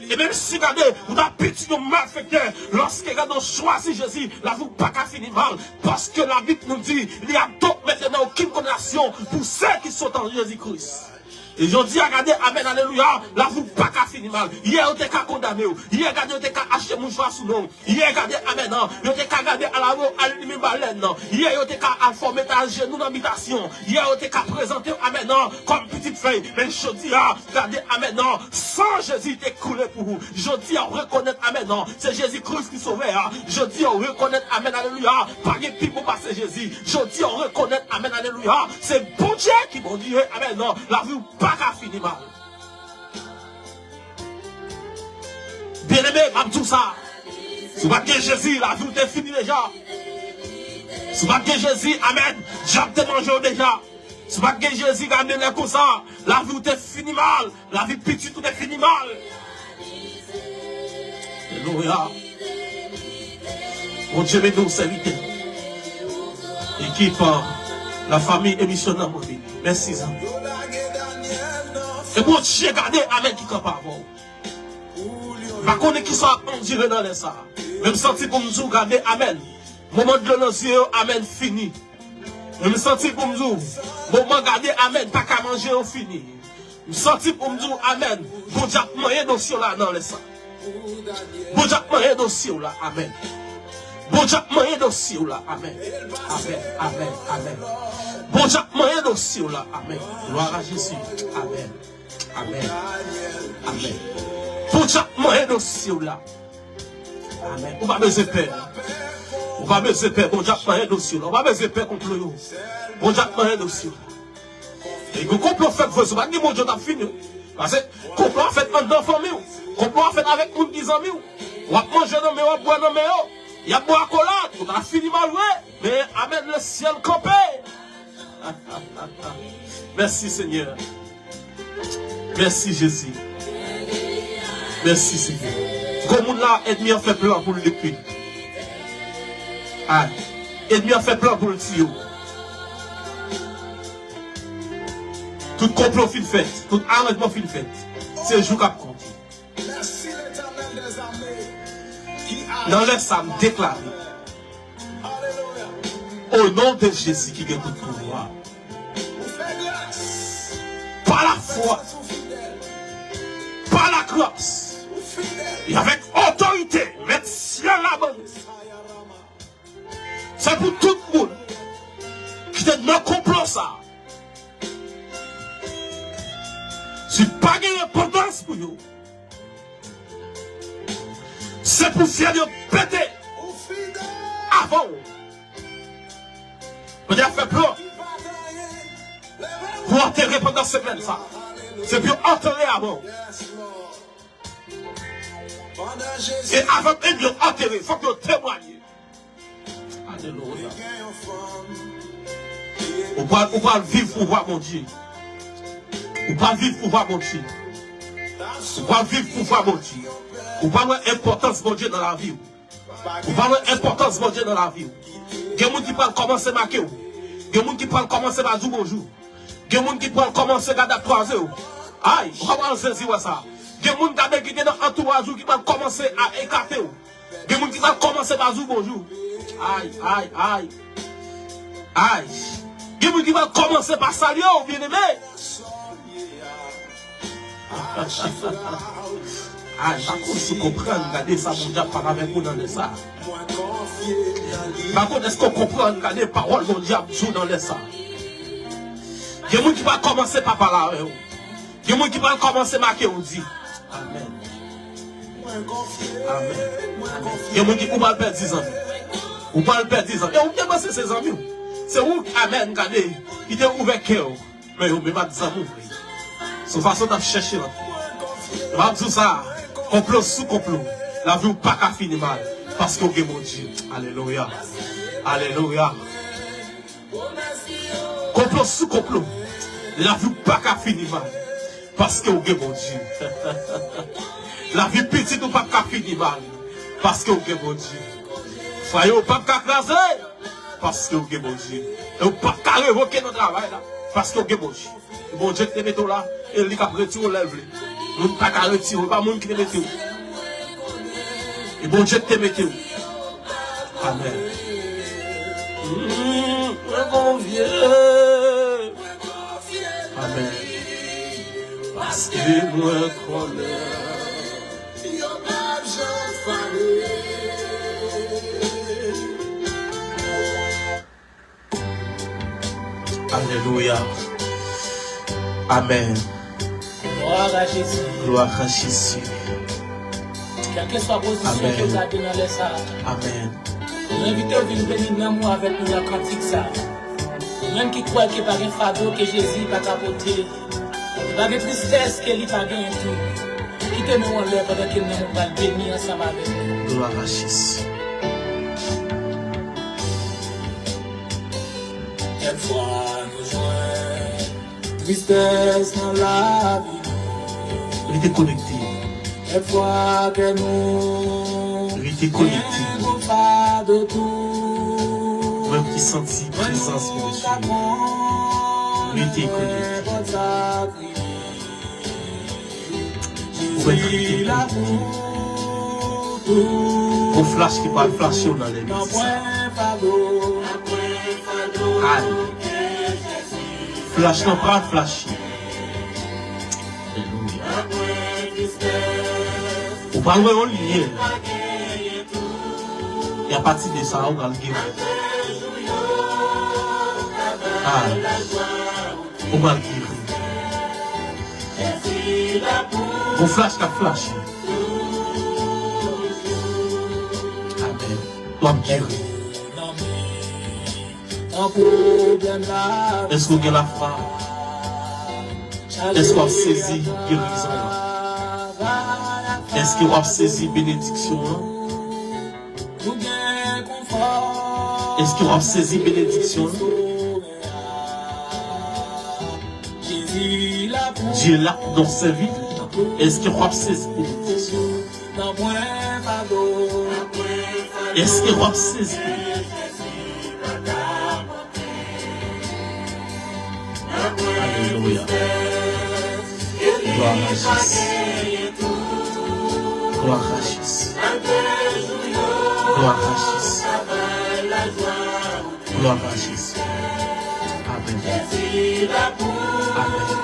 E menm si gade, ou ta pitit yon malfektè, lòske gade w chwazi Jezi, lavi w pa ka fini mal. Paske Labib nou di, il n'y a donc maintenant aucune condamnation pour ceux qui sont en Jésus-Christ. E jodi a gade, amèn, alelouya, lavi w pa ka fini mal. Yè yo te ka kondane w. Yè gade yo te ka achte mouchwa sou non w. Yè gade, amèn, an. Yo te ka gade alave w al limen balèn nan. Yè yo te ka al fè w mete ajenou nan bitasyon. Yè yo te ka prezante w, amèn, an, kòm pitit fèy. Men jodi a, gade, amèn, an. San Jezi te koule pou ou. Jodi a, w rekonèt, amèn, an. Se Jezi Kris ki sovè a. Jodi a, w rekonèt, amèn, alelouya. Pa gen pi bon pase Jezi. Jodi a, w rekonèt, amèn, alelouya. Se Bondye ki Bondye, amèn, an. Lavi w pa ka fini mal. Byeneme, m ap di w sa. Si w pa t gen Jezi, lavi w te fini deja. Si w pa t gen Jezi, amèn, dyab te manje w deja. Si w pa t gen Jezi, gade lè konsa, lavi w te fini mal. Lavi pitit ou te fini mal. Alelouya. Bondye beni w, sèvitè. Ekip, euh, la famille émission nan mwen beni. Mèsi, zanmi. E Bondye gade, amèn, ki kanpe avè w. M pa konnen kisa w ap andire nan lè sa a. Men m santi pou m di w gade, amèn. Moman dlo nan zye yo, amèn, fini. Men m santi pou m di w, moman gade, amèn, pa ka manje yo fini. M santi pou m di w, amèn, Bondye ap manyen dosye w la nan lè sa. Bondye ap manyen dosye w la, amèn. Bondye ap manyen dosye w la, amèn. Amèn, amèn, amèn. Bondye ap manyen dosye w la, amèn. Glwa a Jezi, amèn. Amèn. Amèn. Bondye ap manyen dosye w la. Amèn. Ou pa bezwen pè, non. Ou pa bezwen pè. Bondye ap manyen dosye w la. Ou pa bezwen pè konplo yo. Bondye ap manyen dosye w la. E gen konplo fèt vre, si w pa t gen Bondye, w t ap fini, wi. Paske konplo a fèt anndan fanmi w. Konplo a fèt avèk moun ki zanmi w. W ap manje nan men yo, w ap bwè nan men yo. Y ap bwè akolad, ou ta fini mal vre. Men, amèn, le syèl kanpe. Mèsi, Senyè. Mèsi, Jezi. Mèsi, Senyè. Gwo moun la, ènmi an fè plan pou l detwi. Ay. Ènmi an fè plan pou l tiye w. Tout konplo fin fèt. Tout aranjman fin fèt. Se jou k ap konte. Nan lè sa, m deklare, o non de Jezi ki gen tout pouvwa, pa lafwa, pa lagras, e avèk otorite, Mèt syèl la ban nou. Se pou tout moun ki te nan konplo sa, si pa gen repantans pou yo, se pou syèl yo pete avan w. Bondye ap fè plan pou antere pandan semèn sa. Se pou yo antere avan w. E avan menm yo antere, fòk yo temwaye. Alelouya. Ou pral, ou pral viv pouvwa Bondye. Ou pral viv pouvwa Bondye. Ou pral viv pouvwa Bondye. Ou pral wè enpòtans Bondye nan lavi w. Ou pral wè enpòtans Bondye nan lavi w. Gen moun ki pral kòmanse make w. Gen moun ki pral kòmanse pa di w bonjou. Gen moun ki pral kòmanse gade ap kwaze w. Ay, ou pral sezi wè sa. Gen moun gade ki te nan antouraj ou ki pral kòmanse a ekate w. Gen moun ki pral kòmanse pa di w bonjou. Ay, ay, ay. Ay. Gen moun ki pral kòmanse pa salye w, byeneme. Ay, pa konn si w konprann, gade sa Bondye ap pale avèk ou nan lè sa. Pa konn èske w konprann, gade pawòl Bondye ap di w nan lè sa. Gen moun ki pral kòmanse pa pale avè w. Gen moun ki pral kòmanse make w di. Amèn. Amèn. Amèn. Gen moun ki, ou pral pèdi zanmi. Ou pral pèdi zanmi. E ou te panse se zanmi w. Se ou, amèn, gade, ki te ouvè kè w. Men yo menm ak zanmi w vre. Se yon fason w t ap chèche l. M ap di w sa, konplo sou konplo, lavi w pa ka fini mal, paske w gen Bondye. Alelouya. Alelouya. Konplo sou konplo, lavi w pa ka fini mal, paske w gen Bondye. Lavi pitit ou p ap ka fini mal, paske w gen Bondye. Fwaye w p ap ka kraze, paske w gen Bondye. E w p ap ka revoke nan travay la, paske w gen Bondye. E Bondye ki te mete w la, e li k ap retire w lè l vle. Moun pa ka retire w, e pa moun ki te mete w. E Bondye ki te mete w. Amèn. Mm, mwen konfye. Amèn. Paske mwen konnen yo p ap janm fane. Alelouya. Amèn. Glwa a Jezi. Glwa a Jezi. Kèlkeswa pozisyon ke w gade nan lè sa a, amèn, mwen envite w vin beni nanm ou avèk nou nan kantik sa a. Ou menm ki kwè ke pa gen fado ke Jezi pa ka pote, pa gen tristès ke li pa genyen tou. Kite men w anlè pandan ke nanm ou pral beni ansanm avèk nou. Glwa a Jezi. Kèk fwa nou jwenn tristès nan lavi nou. Rete konekte. Kèk fwa kè nou rete konekte. Gen gwo fado tou. Ou menm ki santi prezans Bondye, rete konekte. Ou mèt rete konekte. Gon flach ki pral flache w nan lè midi sa. Ay. Flach lan pral flache. Alelouya. Ou pral wè yon limyè. E apati de sa, ou pral geri. Ay. Ou pral geri. Gon flach k ap flache. Amèn. W ap geri. Èske w gen lafwa? Èske w ap sezi gerizon an? Èske w ap sezi benediksyon an? Èske w ap sezi benediksyon an? Dye la nan sèvi. Èske w ap sezi pou li? Èske w ap sezi pou li? Alelouya. Glwa a Jezi. Glwa a Jezi. Glwa a Jezi. Glwa a Jezi. Amèn. Amèn.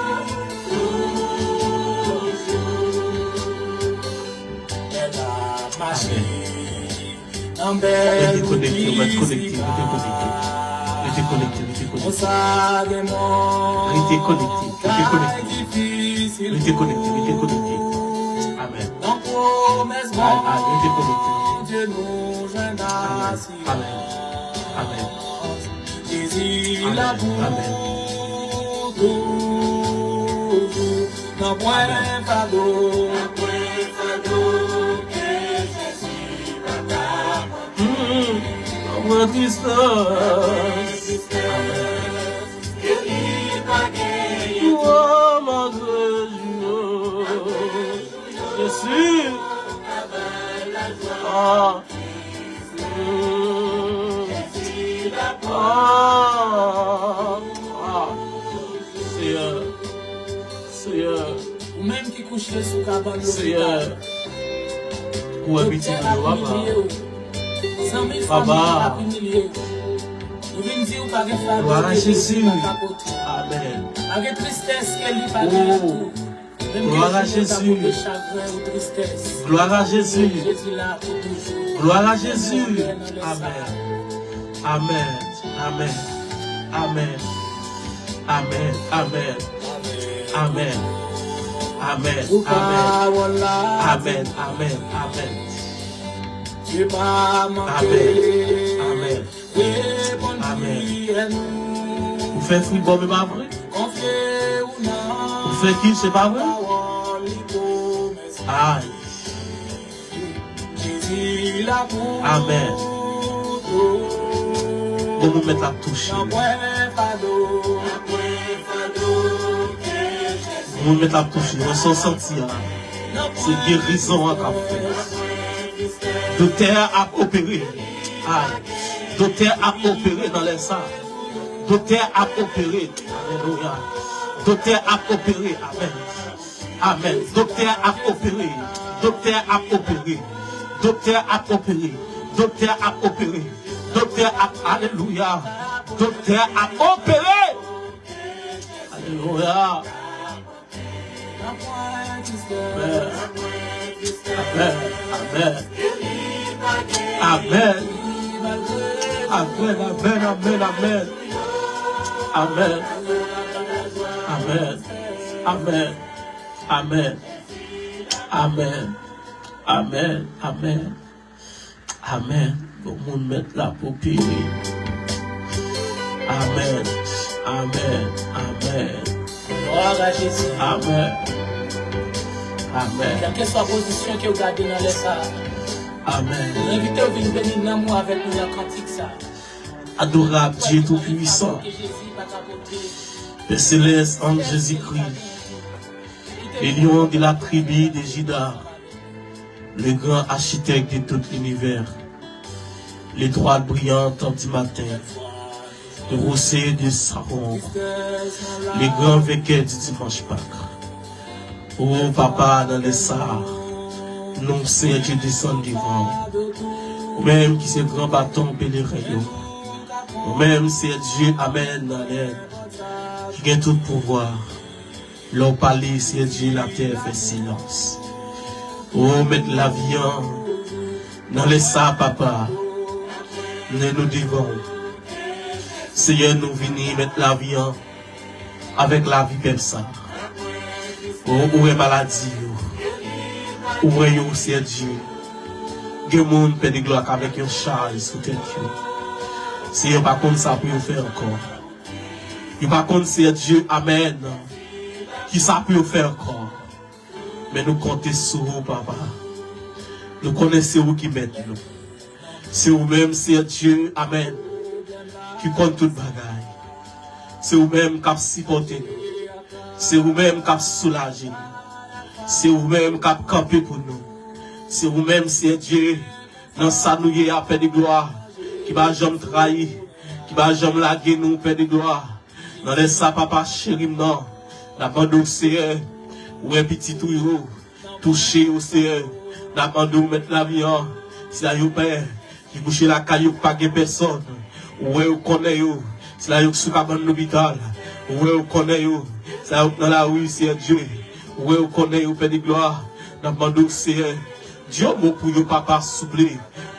Amèn. Rete konekte, rete konekte, rete konekte. Rete konekte, rete konekte. Rete konekte, rete konekte. Rete konekte, rete konekte. Amèn. Ay, ay, rete konekte. Amèn. Amèn. Amèn. Amèn. Amèn. Amèn. Mm, mwen tristès. Amèn. Oh, malgre Jezi. Ah. Mm. Ah. Ah. Seyè. Seyè. Ou menm ki kouche sou kabann lopital. Seyè. Ou wè pitit ou yo, papa. Doktè ap imilye w. Zanmi, fanmi ap imilye w. Ou vin di ou pa gen fado ke Jezi pa ka pote. Amèn. Pa gen tristès ke li pa genyen pou ou. Menm ke Jezi ta pote chagren ou tristès. Glwa a Jezi. Jezi la pou toujou. Glwa a Jezi. Amèn. Amèn. Amèn. Amèn. Amèn. Amèn. Amèn. Amèn. Amèn. Amèn. Amèn. Amèn. Amèn. Amèn. Amèn. Ou fè fribò, men pa vre. Ou fè ki, se pa vre? Ay. Amèn. Bon, moun mèt la touche. Moun mèt la touche. Mwen sa w santi a. Se gerizon an k ap fèt. Doktè a ap opere. Ay. Doktè a ap opere nan lè sa. Doktè a ap opere. Alelouya. Doktè a ap opere. Amèn. Amèn. Doktè a ap opere. Doktè a ap opere. Doktè a ap opere. Doktè a ap opere. Doktè a ap, alelouya. Doktè a ap opere. Alelouya. Amèn. Amèn. Amèn. Amèn. Amèn. Amèn. Amèn. Amèn. Amèn. Amèn. Amèn. Amèn. Amèn. Amèn. Amèn. Amèn. Bon, moun mèt la pou peye. Amèn. Amèn. Amèn. Glwa a Jezi. Amèn. Amèn. Kèlkeswa pozisyon ke w gade nan lè sa a, amèn, mwen envite w vin beni nanm ou avèk nou nan kantik sa a. Adorable Dieu Tout-Puissant, Père Céleste en Jésus-Christ, le lion de la tribu de Juda, le grand architecte de tout l'univers, l'étoile brillante du matin, le rocher de Sharon, le grand vainqueur du dimanche Pâques. O Papa, nan lè sa a, nou, Senyè Dye, desann devan w. Ou menm ki se gran baton pèleren yo. Ou menm, Senyè Dye, amèn, amèn, ki gen tout pouvwa. Lè w pale, Senyè Dye, latè fè silans. O Mèt lavi an, nan lè sa a, Papa, men nou devan w. Senyè, nou vini, Mèt lavi an, avèk lavi pèp sa. O, ou wè maladi yo. Ou wè yo, Senyè Dye. Gen moun pèdi glwa avèk yon chaj sou tèt yo. Senyè, yo pa konn sa pou yo fè ankò. Yo pa konn, Senyè Dye, amèn, kisa pou yo fè ankò. Men nou konte sou ou, Papa. Nou konnen se ou ki mèt nou. Se ou menm, Senyè Dye, amèn, ki konn tout bagay. Se ou menm k ap sipòte nou. Se ou menm k ap soulaje nou. Se ou menm k ap kanpe pou nou. Se ou menm, Seyè Dye, nan sa nou ye a, Pè de glwa, ki pa janm trayi, ki pa janm lage nou, Pè de glwa. Nan lè sa, Papa cheri m nan, n ap mande w, Seyè, ou wè pitit ou yo, touche yo, Seyè. N ap mande w, Mèt lavi an, sila yo, Pè, ki kouche lakay yo, ki pa gen pèsòn. Ou wè, ou konnen yo. Sila yo ki sou kabann lopital. Ou wè, ou konnen yo. Sila yo ki nan lari, Seyè Dye. Ou wè, ou konnen yo, Pè de glwa. N ap mande w, Seyè, di yon mo pou yo, Papa, souple.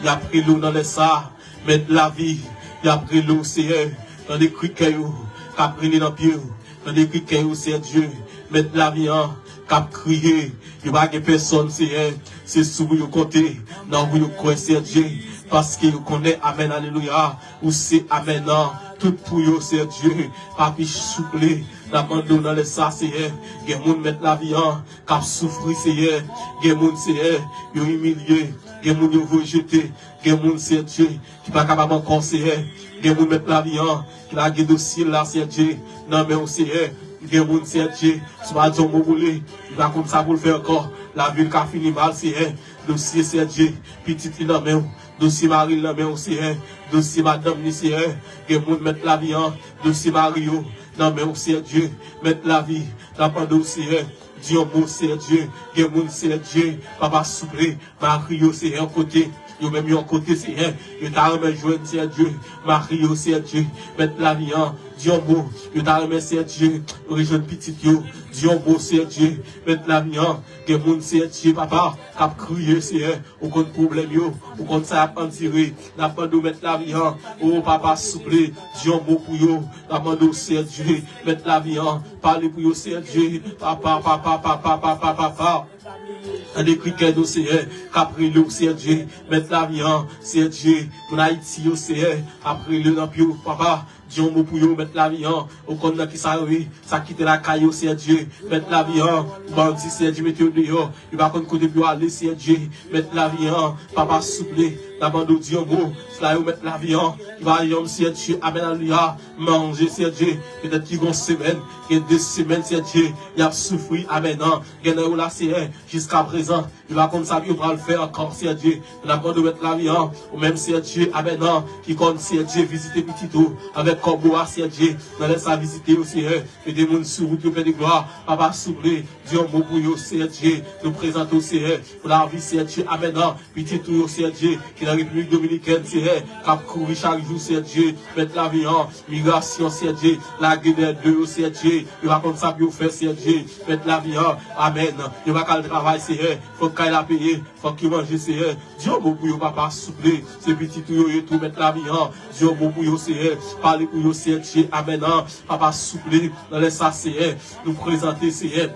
Y ap rele w nan lè sa a. Mèt lavi, y ap rele w, Seyè. Tande kri kè yo k ap rele nan pye w. Tande kri kè yo, Seyè Dye. Mèt lavi an k ap kriye. Yo pa gen pèsòn, Seyè. Se sou ou yo konte, nan ou yo kwè, Seyè Dye. Paske yo konnen, amèn, alelouya, ou se amèn an. Tout pou yo, Seyè Dye. Papi, souple, n ap mande w nan lè sa, Seyè. Gen moun, Mèt lavi an, k ap soufri, Seyè. Gen moun, Seyè, yo imilye. Gen moun, yo voye jete. Gen moun, Seyè Dye, ki pa kapab ankò, Seyè. Gen moun, Mèt lavi an, ki lage dosye l la, Seyè Dye, nan men w, Seyè. Gen moun, Seyè Dye, si w pa di yon mo pou li, li pa konn sa pou l fè ankò. Lavi l ka fini mal, Seyè. Dosye, Seyè Dye, pitit li nan men w. Dosye mari l nan men w, Seyè. Dosye madanm li, Seyè. Gen moun, Mèt lavi an, dosye mari yo nan men w, Seyè Dye. Mèt lavi, n ap mande w, Seyè, di yon mo, Seyè Dye. Gen moun, Seyè Dye, Papa, souple, mari yo, Seyè, yon kote. Yo menm yon kote, Seyè. Yo ta renmen jwenn, Seyè Dye, mari yo, Seyè Dye. Mèt lavi an, di yon mo. Yo ta renmen, Seyè Dye, rejwenn pitit yo. Di yon mo, Seyè Dye. Mèt lavi an, gen moun, Seyè Dye, Papa, k ap kriye, Seyè. Ou konn pwoblèm yo. Ou konn sa y ap andire. N ap mande w, Mèt lavi an. O, Papa, souple, di yon mo pou yo. N ap mande w, Seyè Dye, Mèt lavi an, pale pou yo, Seyè Dye. Papa, papa, papa, papa, papa. Tande kri kè yo, Seyè, k ap rele w, Seyè Dye. Mèt lavi an, Seyè Dye, moun Ayiti yo, Seyè, ap rele w nan pye w, Papa. Di yon mo pou yo, Mèt lavi an. Ou konn nan kisa yo ye. Sa kite lakay yo, Seyè Dye. Mèt lavi an, bandi, Seyè Dye, mete yo deyò. Yo pa konn kote pou yo ale, Seyè Dye. Mèt lavi an, Papa, souple, n ap mande w di yon mo. Sila yo, Mèt lavi an, ki pa janm, Seyè Dye, amèn, alelouya, manje, Seyè Dye. Petèt ki gon semèn, gen de semèn, Seyè Dye, y ap soufri, amèn, an. Gen nan yo la, Seyè, jiskaprezan, yo pa konn sa yo pral fè ankò, Seyè Dye. N ap mande w, Mèt lavi an, ou menm, Seyè Dye, amèn, an, ki konn, Seyè Dye, vizite pitit ou avèk kòb ou a, Seyè Dye. Nan lè sa, vizite yo, Seyè. Mete moun sou wout yo, Pè de glwa. Papa, souple, di yon mo pou yo, Seyè Dye. Nou prezante w, Seyè, pou lavi, Seyè Dye, amèn, an. Pitit ou yo, Seyè Dye, ki nan Repiblik Dominikèn, Seyè, k ap kouri chak jou, Seyè Dye. Mèt lavi an, migrasyon, Seyè Dye, lage dèyè de yo, Seyè Dye. Yo pa konn sa pou yo fè, Seyè Dye. Mèt lavi an, amèn. Yo pa ka al travay, Seyè. Fòk kay la peye, fòk yo manje, Seyè. Di yon mo pou yo, Papa, souple. Se pitit ou yo ye tou, Mèt lavi an. Di yon mo pou yo, Seyè. Pale pou yo, Seyè Dye, amèn, an. Papa, souple, nan lè sa, Seyè, nou prezante, Seyè,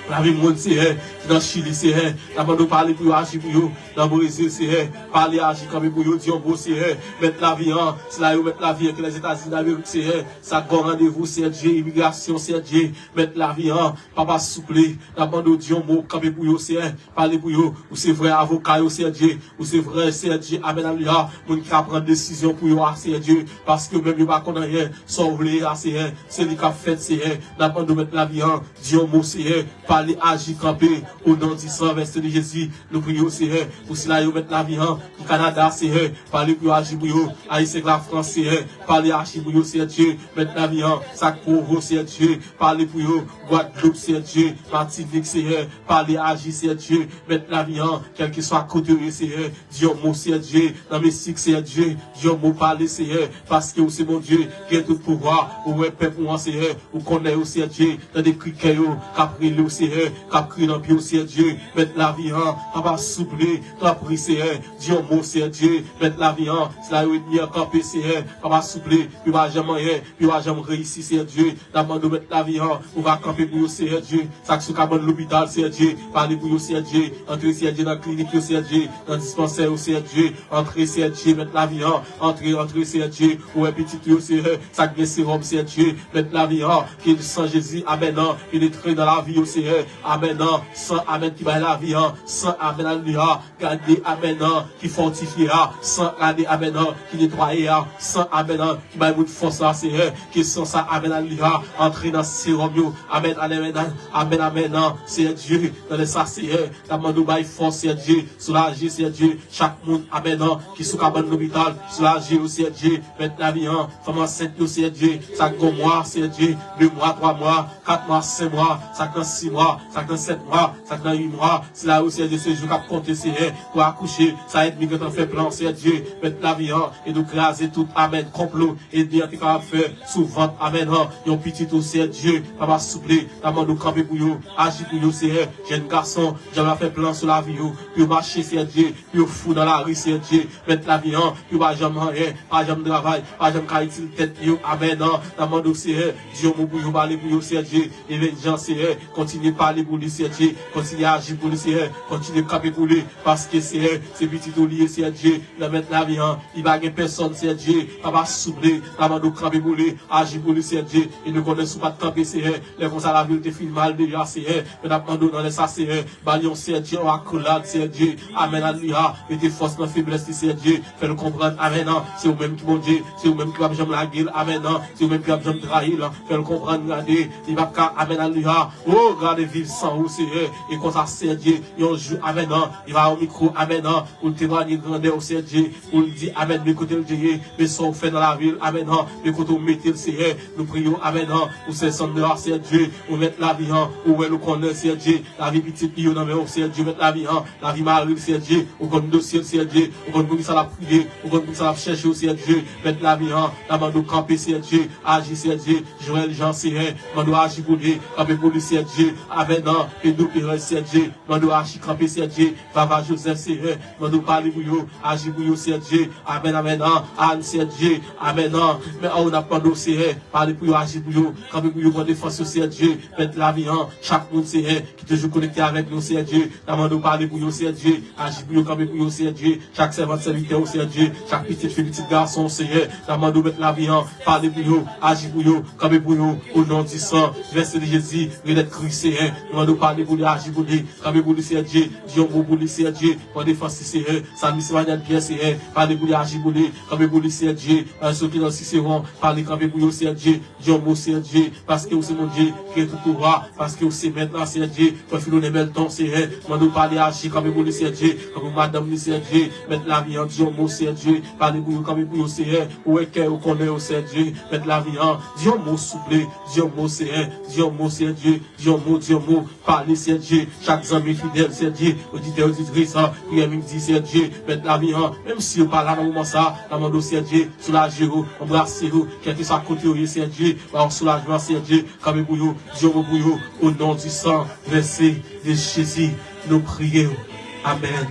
lavi moun, Seyè, ki nan Chili, Seyè. N ap mande w pale pou yo, aji pou yo. Nan Brezil, Seyè, pale, aji, kanpe pou yo, di yon mo, Seyè. Mèt lavi an, sila yo, Mèt lavi an, ki Lèzetazini Damerik, Seyè. Sa k gon randevou, Seyè Dye, imigrasyon, Seyè Dye, Mèt lavi an. Papa, souple, n ap mande w di yon mo, kanpe pou yo, Seyè. Pale pou yo. Ou se vrè avoka yo, Seyè Dye. Ou se vrè, Seyè Dye. Amèn, alelouya. Moun ki ka pran desizyon pou yo a, Seyè Dye. Paske yo menm yo pa konn anyen. Sa w vle a, Seyè, se li k ap fèt, Seyè. N ap mande w, Mèt lavi an, di yon mo, Seyè. Pale, aji, kanpe. O non di san vèse de Jezi, nou priye w, Seyè. Pou sila yo, Mèt lavi an, ki Kanada, Seyè. Pale pou yo, aji pou yo. Ayisyen k Lafrans, Seyè. Pale, aji pou yo, Seyè Dye. Mèt lavi an, sa k Pwovo, Seyè Dye. Pale pou yo. Gwadloup, Seyè Dye. Matinik, Seyè. Pale, aji, Seyè Dye. Mèt lavi an, kèlkeswa kote yo ye, Seyè, di yon mo, Seyè Dye. Nan Meksik, Seyè Dye, di yon mo, pale, Seyè, paske ou se Bondye ki gen tout pouvwa. Ou wè pèp ou an, Seyè, ou konnen yo, Seyè Dye. Tande kri kè yo k ap rele w, Seyè, k ap kriye nan pye w, Seyè Dye. Mèt lavi an, Papa, souple, tanpri, Seyè, di yon mo, Seyè Dye. Mèt lavi an, sila yo ènmi an kanpe, Seyè, Papa, souple, yo pa janm anyen, yo pa janm reyisi, Seyè Dye. N ap mande w, Mèt lavi an, ou va kanpe pou yo, Seyè Dye. Sa k sou kabann lopital, Seyè Dye, pale pou yo, Seyè Dye. Antre, Seyè Dye, nan klinik yo, Seyè Dye, nan dispansè yo, Seyè Dye. Antre, Seyè Dye, Mèt lavi an. Antre, antre, Seyè Dye, ou wè pitit yo, Seyè. Sa k gen sewòm, Seyè Dye, Mèt lavi an. Ke san Jezi, amèn, an, penetre nan lavi yo, Seyè, amèn, an, san, amèn, ki bay lavi, an, san, amèn, alelouya, gade, amèn, an, ki fòtifye, an, san, gade, amèn, an, ki netwaye, an, san, amèn, an, ki bay moun fòs la, Seyè, ke san sa, amèn, alelouya, antre nan sewòm yo, amèn, amèn, amèn, amèn, amèn, an, Seyè Dye, nan lè sa, Seyè, n ap mande w bay fòs, Seyè Dye, soulaje, Seyè Dye, chak moun, amèn, an, ki sou kabann lopital, soulaje yo, Seyè Dye, mèt lavi, an, fanm ansent yo, Seyè Dye, sa k gon mwa, Seyè Dye, de mwa, twa mwa, kat mwa, senk mwa, sa k nan sis mwa, sa k nan sèt mwa, sa k nan uit mwa, sila yo, Seyè Dye, se jou k ap konte, Seyè, pou akouche, sa ènmi gentan fè plan, Seyè Dye, mèt lavi, an, e nou kraze tout, amèn, konplo, ènmi an te kapab fè sou vant, amèn, an, yon pitit ou, Seyè Dye, papa souple, n ap mande w kanpe pou yo, aji pou yo, Seyè, jèn gason, djab la fè plan sou lavi yo, pou yo mache, Seyè Dye, pou yo fou nan lari, Seyè Dye, mèt lavi, an, pou yo pa janm anyen, pa janm travay, pa janm ka itil tèt yo, amèn, an, n ap mande w, Seyè, di yon mo pou yo, pale pou yo, Seyè Dye, Evènjè Jan, Seyè, kontinye pale pou li, Seyè Dye, kontinye aji pou li, Seyè, kontinye kanpe pou li, paske, Seyè, se pitit ou li ye, Seyè Dye, nan mèt lavi, an, li pa gen pèsòn, Seyè Dye, papa souple, n ap mande w kanpe pou li, aji pou li, Seyè Dye, e nou konnen si w pa t kanpe, Seyè, lè konsa lavi l te fin mal deja, Seyè, men n ap mande w nan lè sa, Seyè, ba l yon, Seyè Dye, yon akolad, Seyè Dye, amèn, alelouya, mete fòs nan feblès li, Seyè Dye, fè l konprann, amèn, an, se ou menm ki Bondye, se ou menm ki p ap janm lage l, amèn, an, se ou menm ki p ap janm trayi l, fè l konprann, gade, li p ap ka, amèn, alelouya, o, gade viv san ou, Seyè, e konsa, Seyè Dye, yon jou, amèn, an, li va yon mikwo, amèn, an, pou l temwanye grandè w, Seyè Dye, pou l di, amèn, men kote l te ye, men sa w fè nan lavi l, amèn, an, men kote w mete l, Seyè, nou priye w, amèn, an, pou sè Sandra, Seyè Dye, ou mèt lavi, an, ou wè l, ou konnen, Seyè Dye, lavi pitit li yo nan men w, Seyè Dye, mèt lavi, an, lavi mari l, Seyè Dye, ou konn dosye l, Seyè Dye, ou konn poukisa l ap kriye, ou konn poukisa l ap chèche w, Seyè Dye, mèt lavi, an, n ap mande w kanpe, Seyè Dye, aji, Seyè Dye, Joël Jean, Seyè, mande w aji pou li, kanpe pou li, Seyè Dye, amèn, an, Pedro Perez, Seyè Dye, mande w aji kanpe, Seyè Dye, Vava Joseph, Seyè, mande w pale pou yo, aji pou yo, Seyè Dye, amèn, amèn, an, Ann, Seyè Dye, amèn, an, men, an, n ap mande w, Seyè, pale pou yo, aji pou yo, kanpe pou yo, pran defans yo, Seyè Dye, mèt lavi, an, chak moun, Seyè, ki toujou konekte avèk nou, Seyè Dye, n ap mande w pale pou yo, Seyè Dye, aji pou yo, kanpe pou yo, Seyè Dye, chak sèvant, sèvitè w, Seyè Dye, chak pitit fi, pitit gason, Seyè, n ap mande w mèt lavi, an, pale pou yo, aji pou yo, kanpe pou yo, o non di san vèse de Jezi, renèt kri, Seyè, n ap mande w pale pou li, aji pou li, kanpe pou li, Seyè Dye, di yon mo pou li, Seyè Dye, pran defans li, Seyè, Salmis Emmanuel Pierre, Seyè, pale pou li, aji pou li, kanpe pou li, Seyè Dye, Sokinan Siseron, pale kanpe pou yo, Seyè Dye, di yon mo, Seyè Dye, paske ou se Bondye ki gen tout pouvwa, paske ou se mèt la, Seyè Dye, Frè Filonè Bèlton, Seyè, mande w pale, aji, kanpe pou li, Seyè Dye, kanpe pou madanm li, Seyè Dye, mèt lavi an, di yon mo, Seyè Dye, pale pou yo, kanpe pou yo, Seyè, ou wè kè yo, konnen yo, Seyè Dye, mèt lavi an, di yon mo, souple, di yon mo, Seyè, di yon mo, Seyè Dye, di yon mo, di yon mo, pale, Seyè Dye, chak zanmi fidèl, Seyè Dye, oditè, oditris, an, priyè midi, Seyè Dye, mèt lavi an, menm si yo pa la nan moman sa, n ap mande w, Seyè Dye, soulaje yo, anbrase yo, kèlkeswa kote yo ye, Seyè Dye, ba yo soulajman, Seyè Dye, kanpe pou yo, di yon mo pou yo, o non di san vèse de Jezi, nou priye w. Amèn.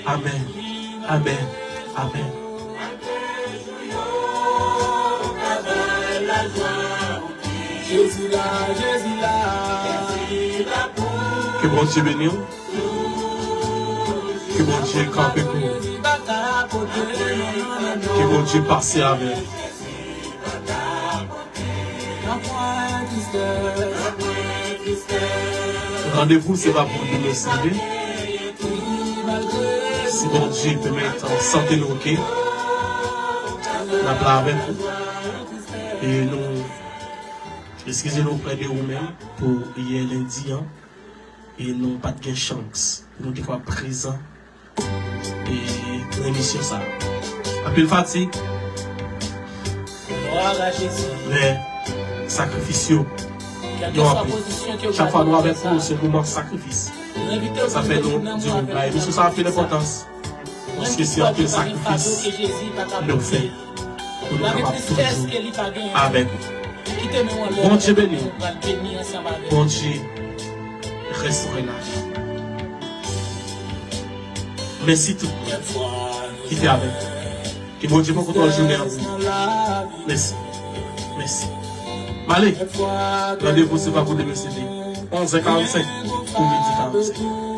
Amèn. Amèn. Amèn. Ke Bondye beni w. Ke Bondye kanpe pou ou. Ke Bondye pase avè w. Randevou se pa pou demen sede. Si Bondye pèmèt sante nou oke, n ap la avèk ou. E nou eskize nou prè de ou menm pou yè lendi an. E nou pa t gen chans pou nou te kapab prezan e nan emisyon sa a. Anpil fatig. Men sakrifis yo, yo anpil. Chak fwa nou avèk ou, se moman sakrifis. Sa fè nou di w, bay emisyon sa anpil enpòtans. Paske se anpil sakrifis nou fè pou nou kapab toujou avèk ou. Bondye beni w. Bondye restore lavi. Mèsi tout moun ki te avèk nou. Ke Bondye pran kontwòl jounen an pou nou. Mèsi. Mèsi. M ale. Randevou se pa pou demen sede. Onz è karannsenk pou midi karannsenk.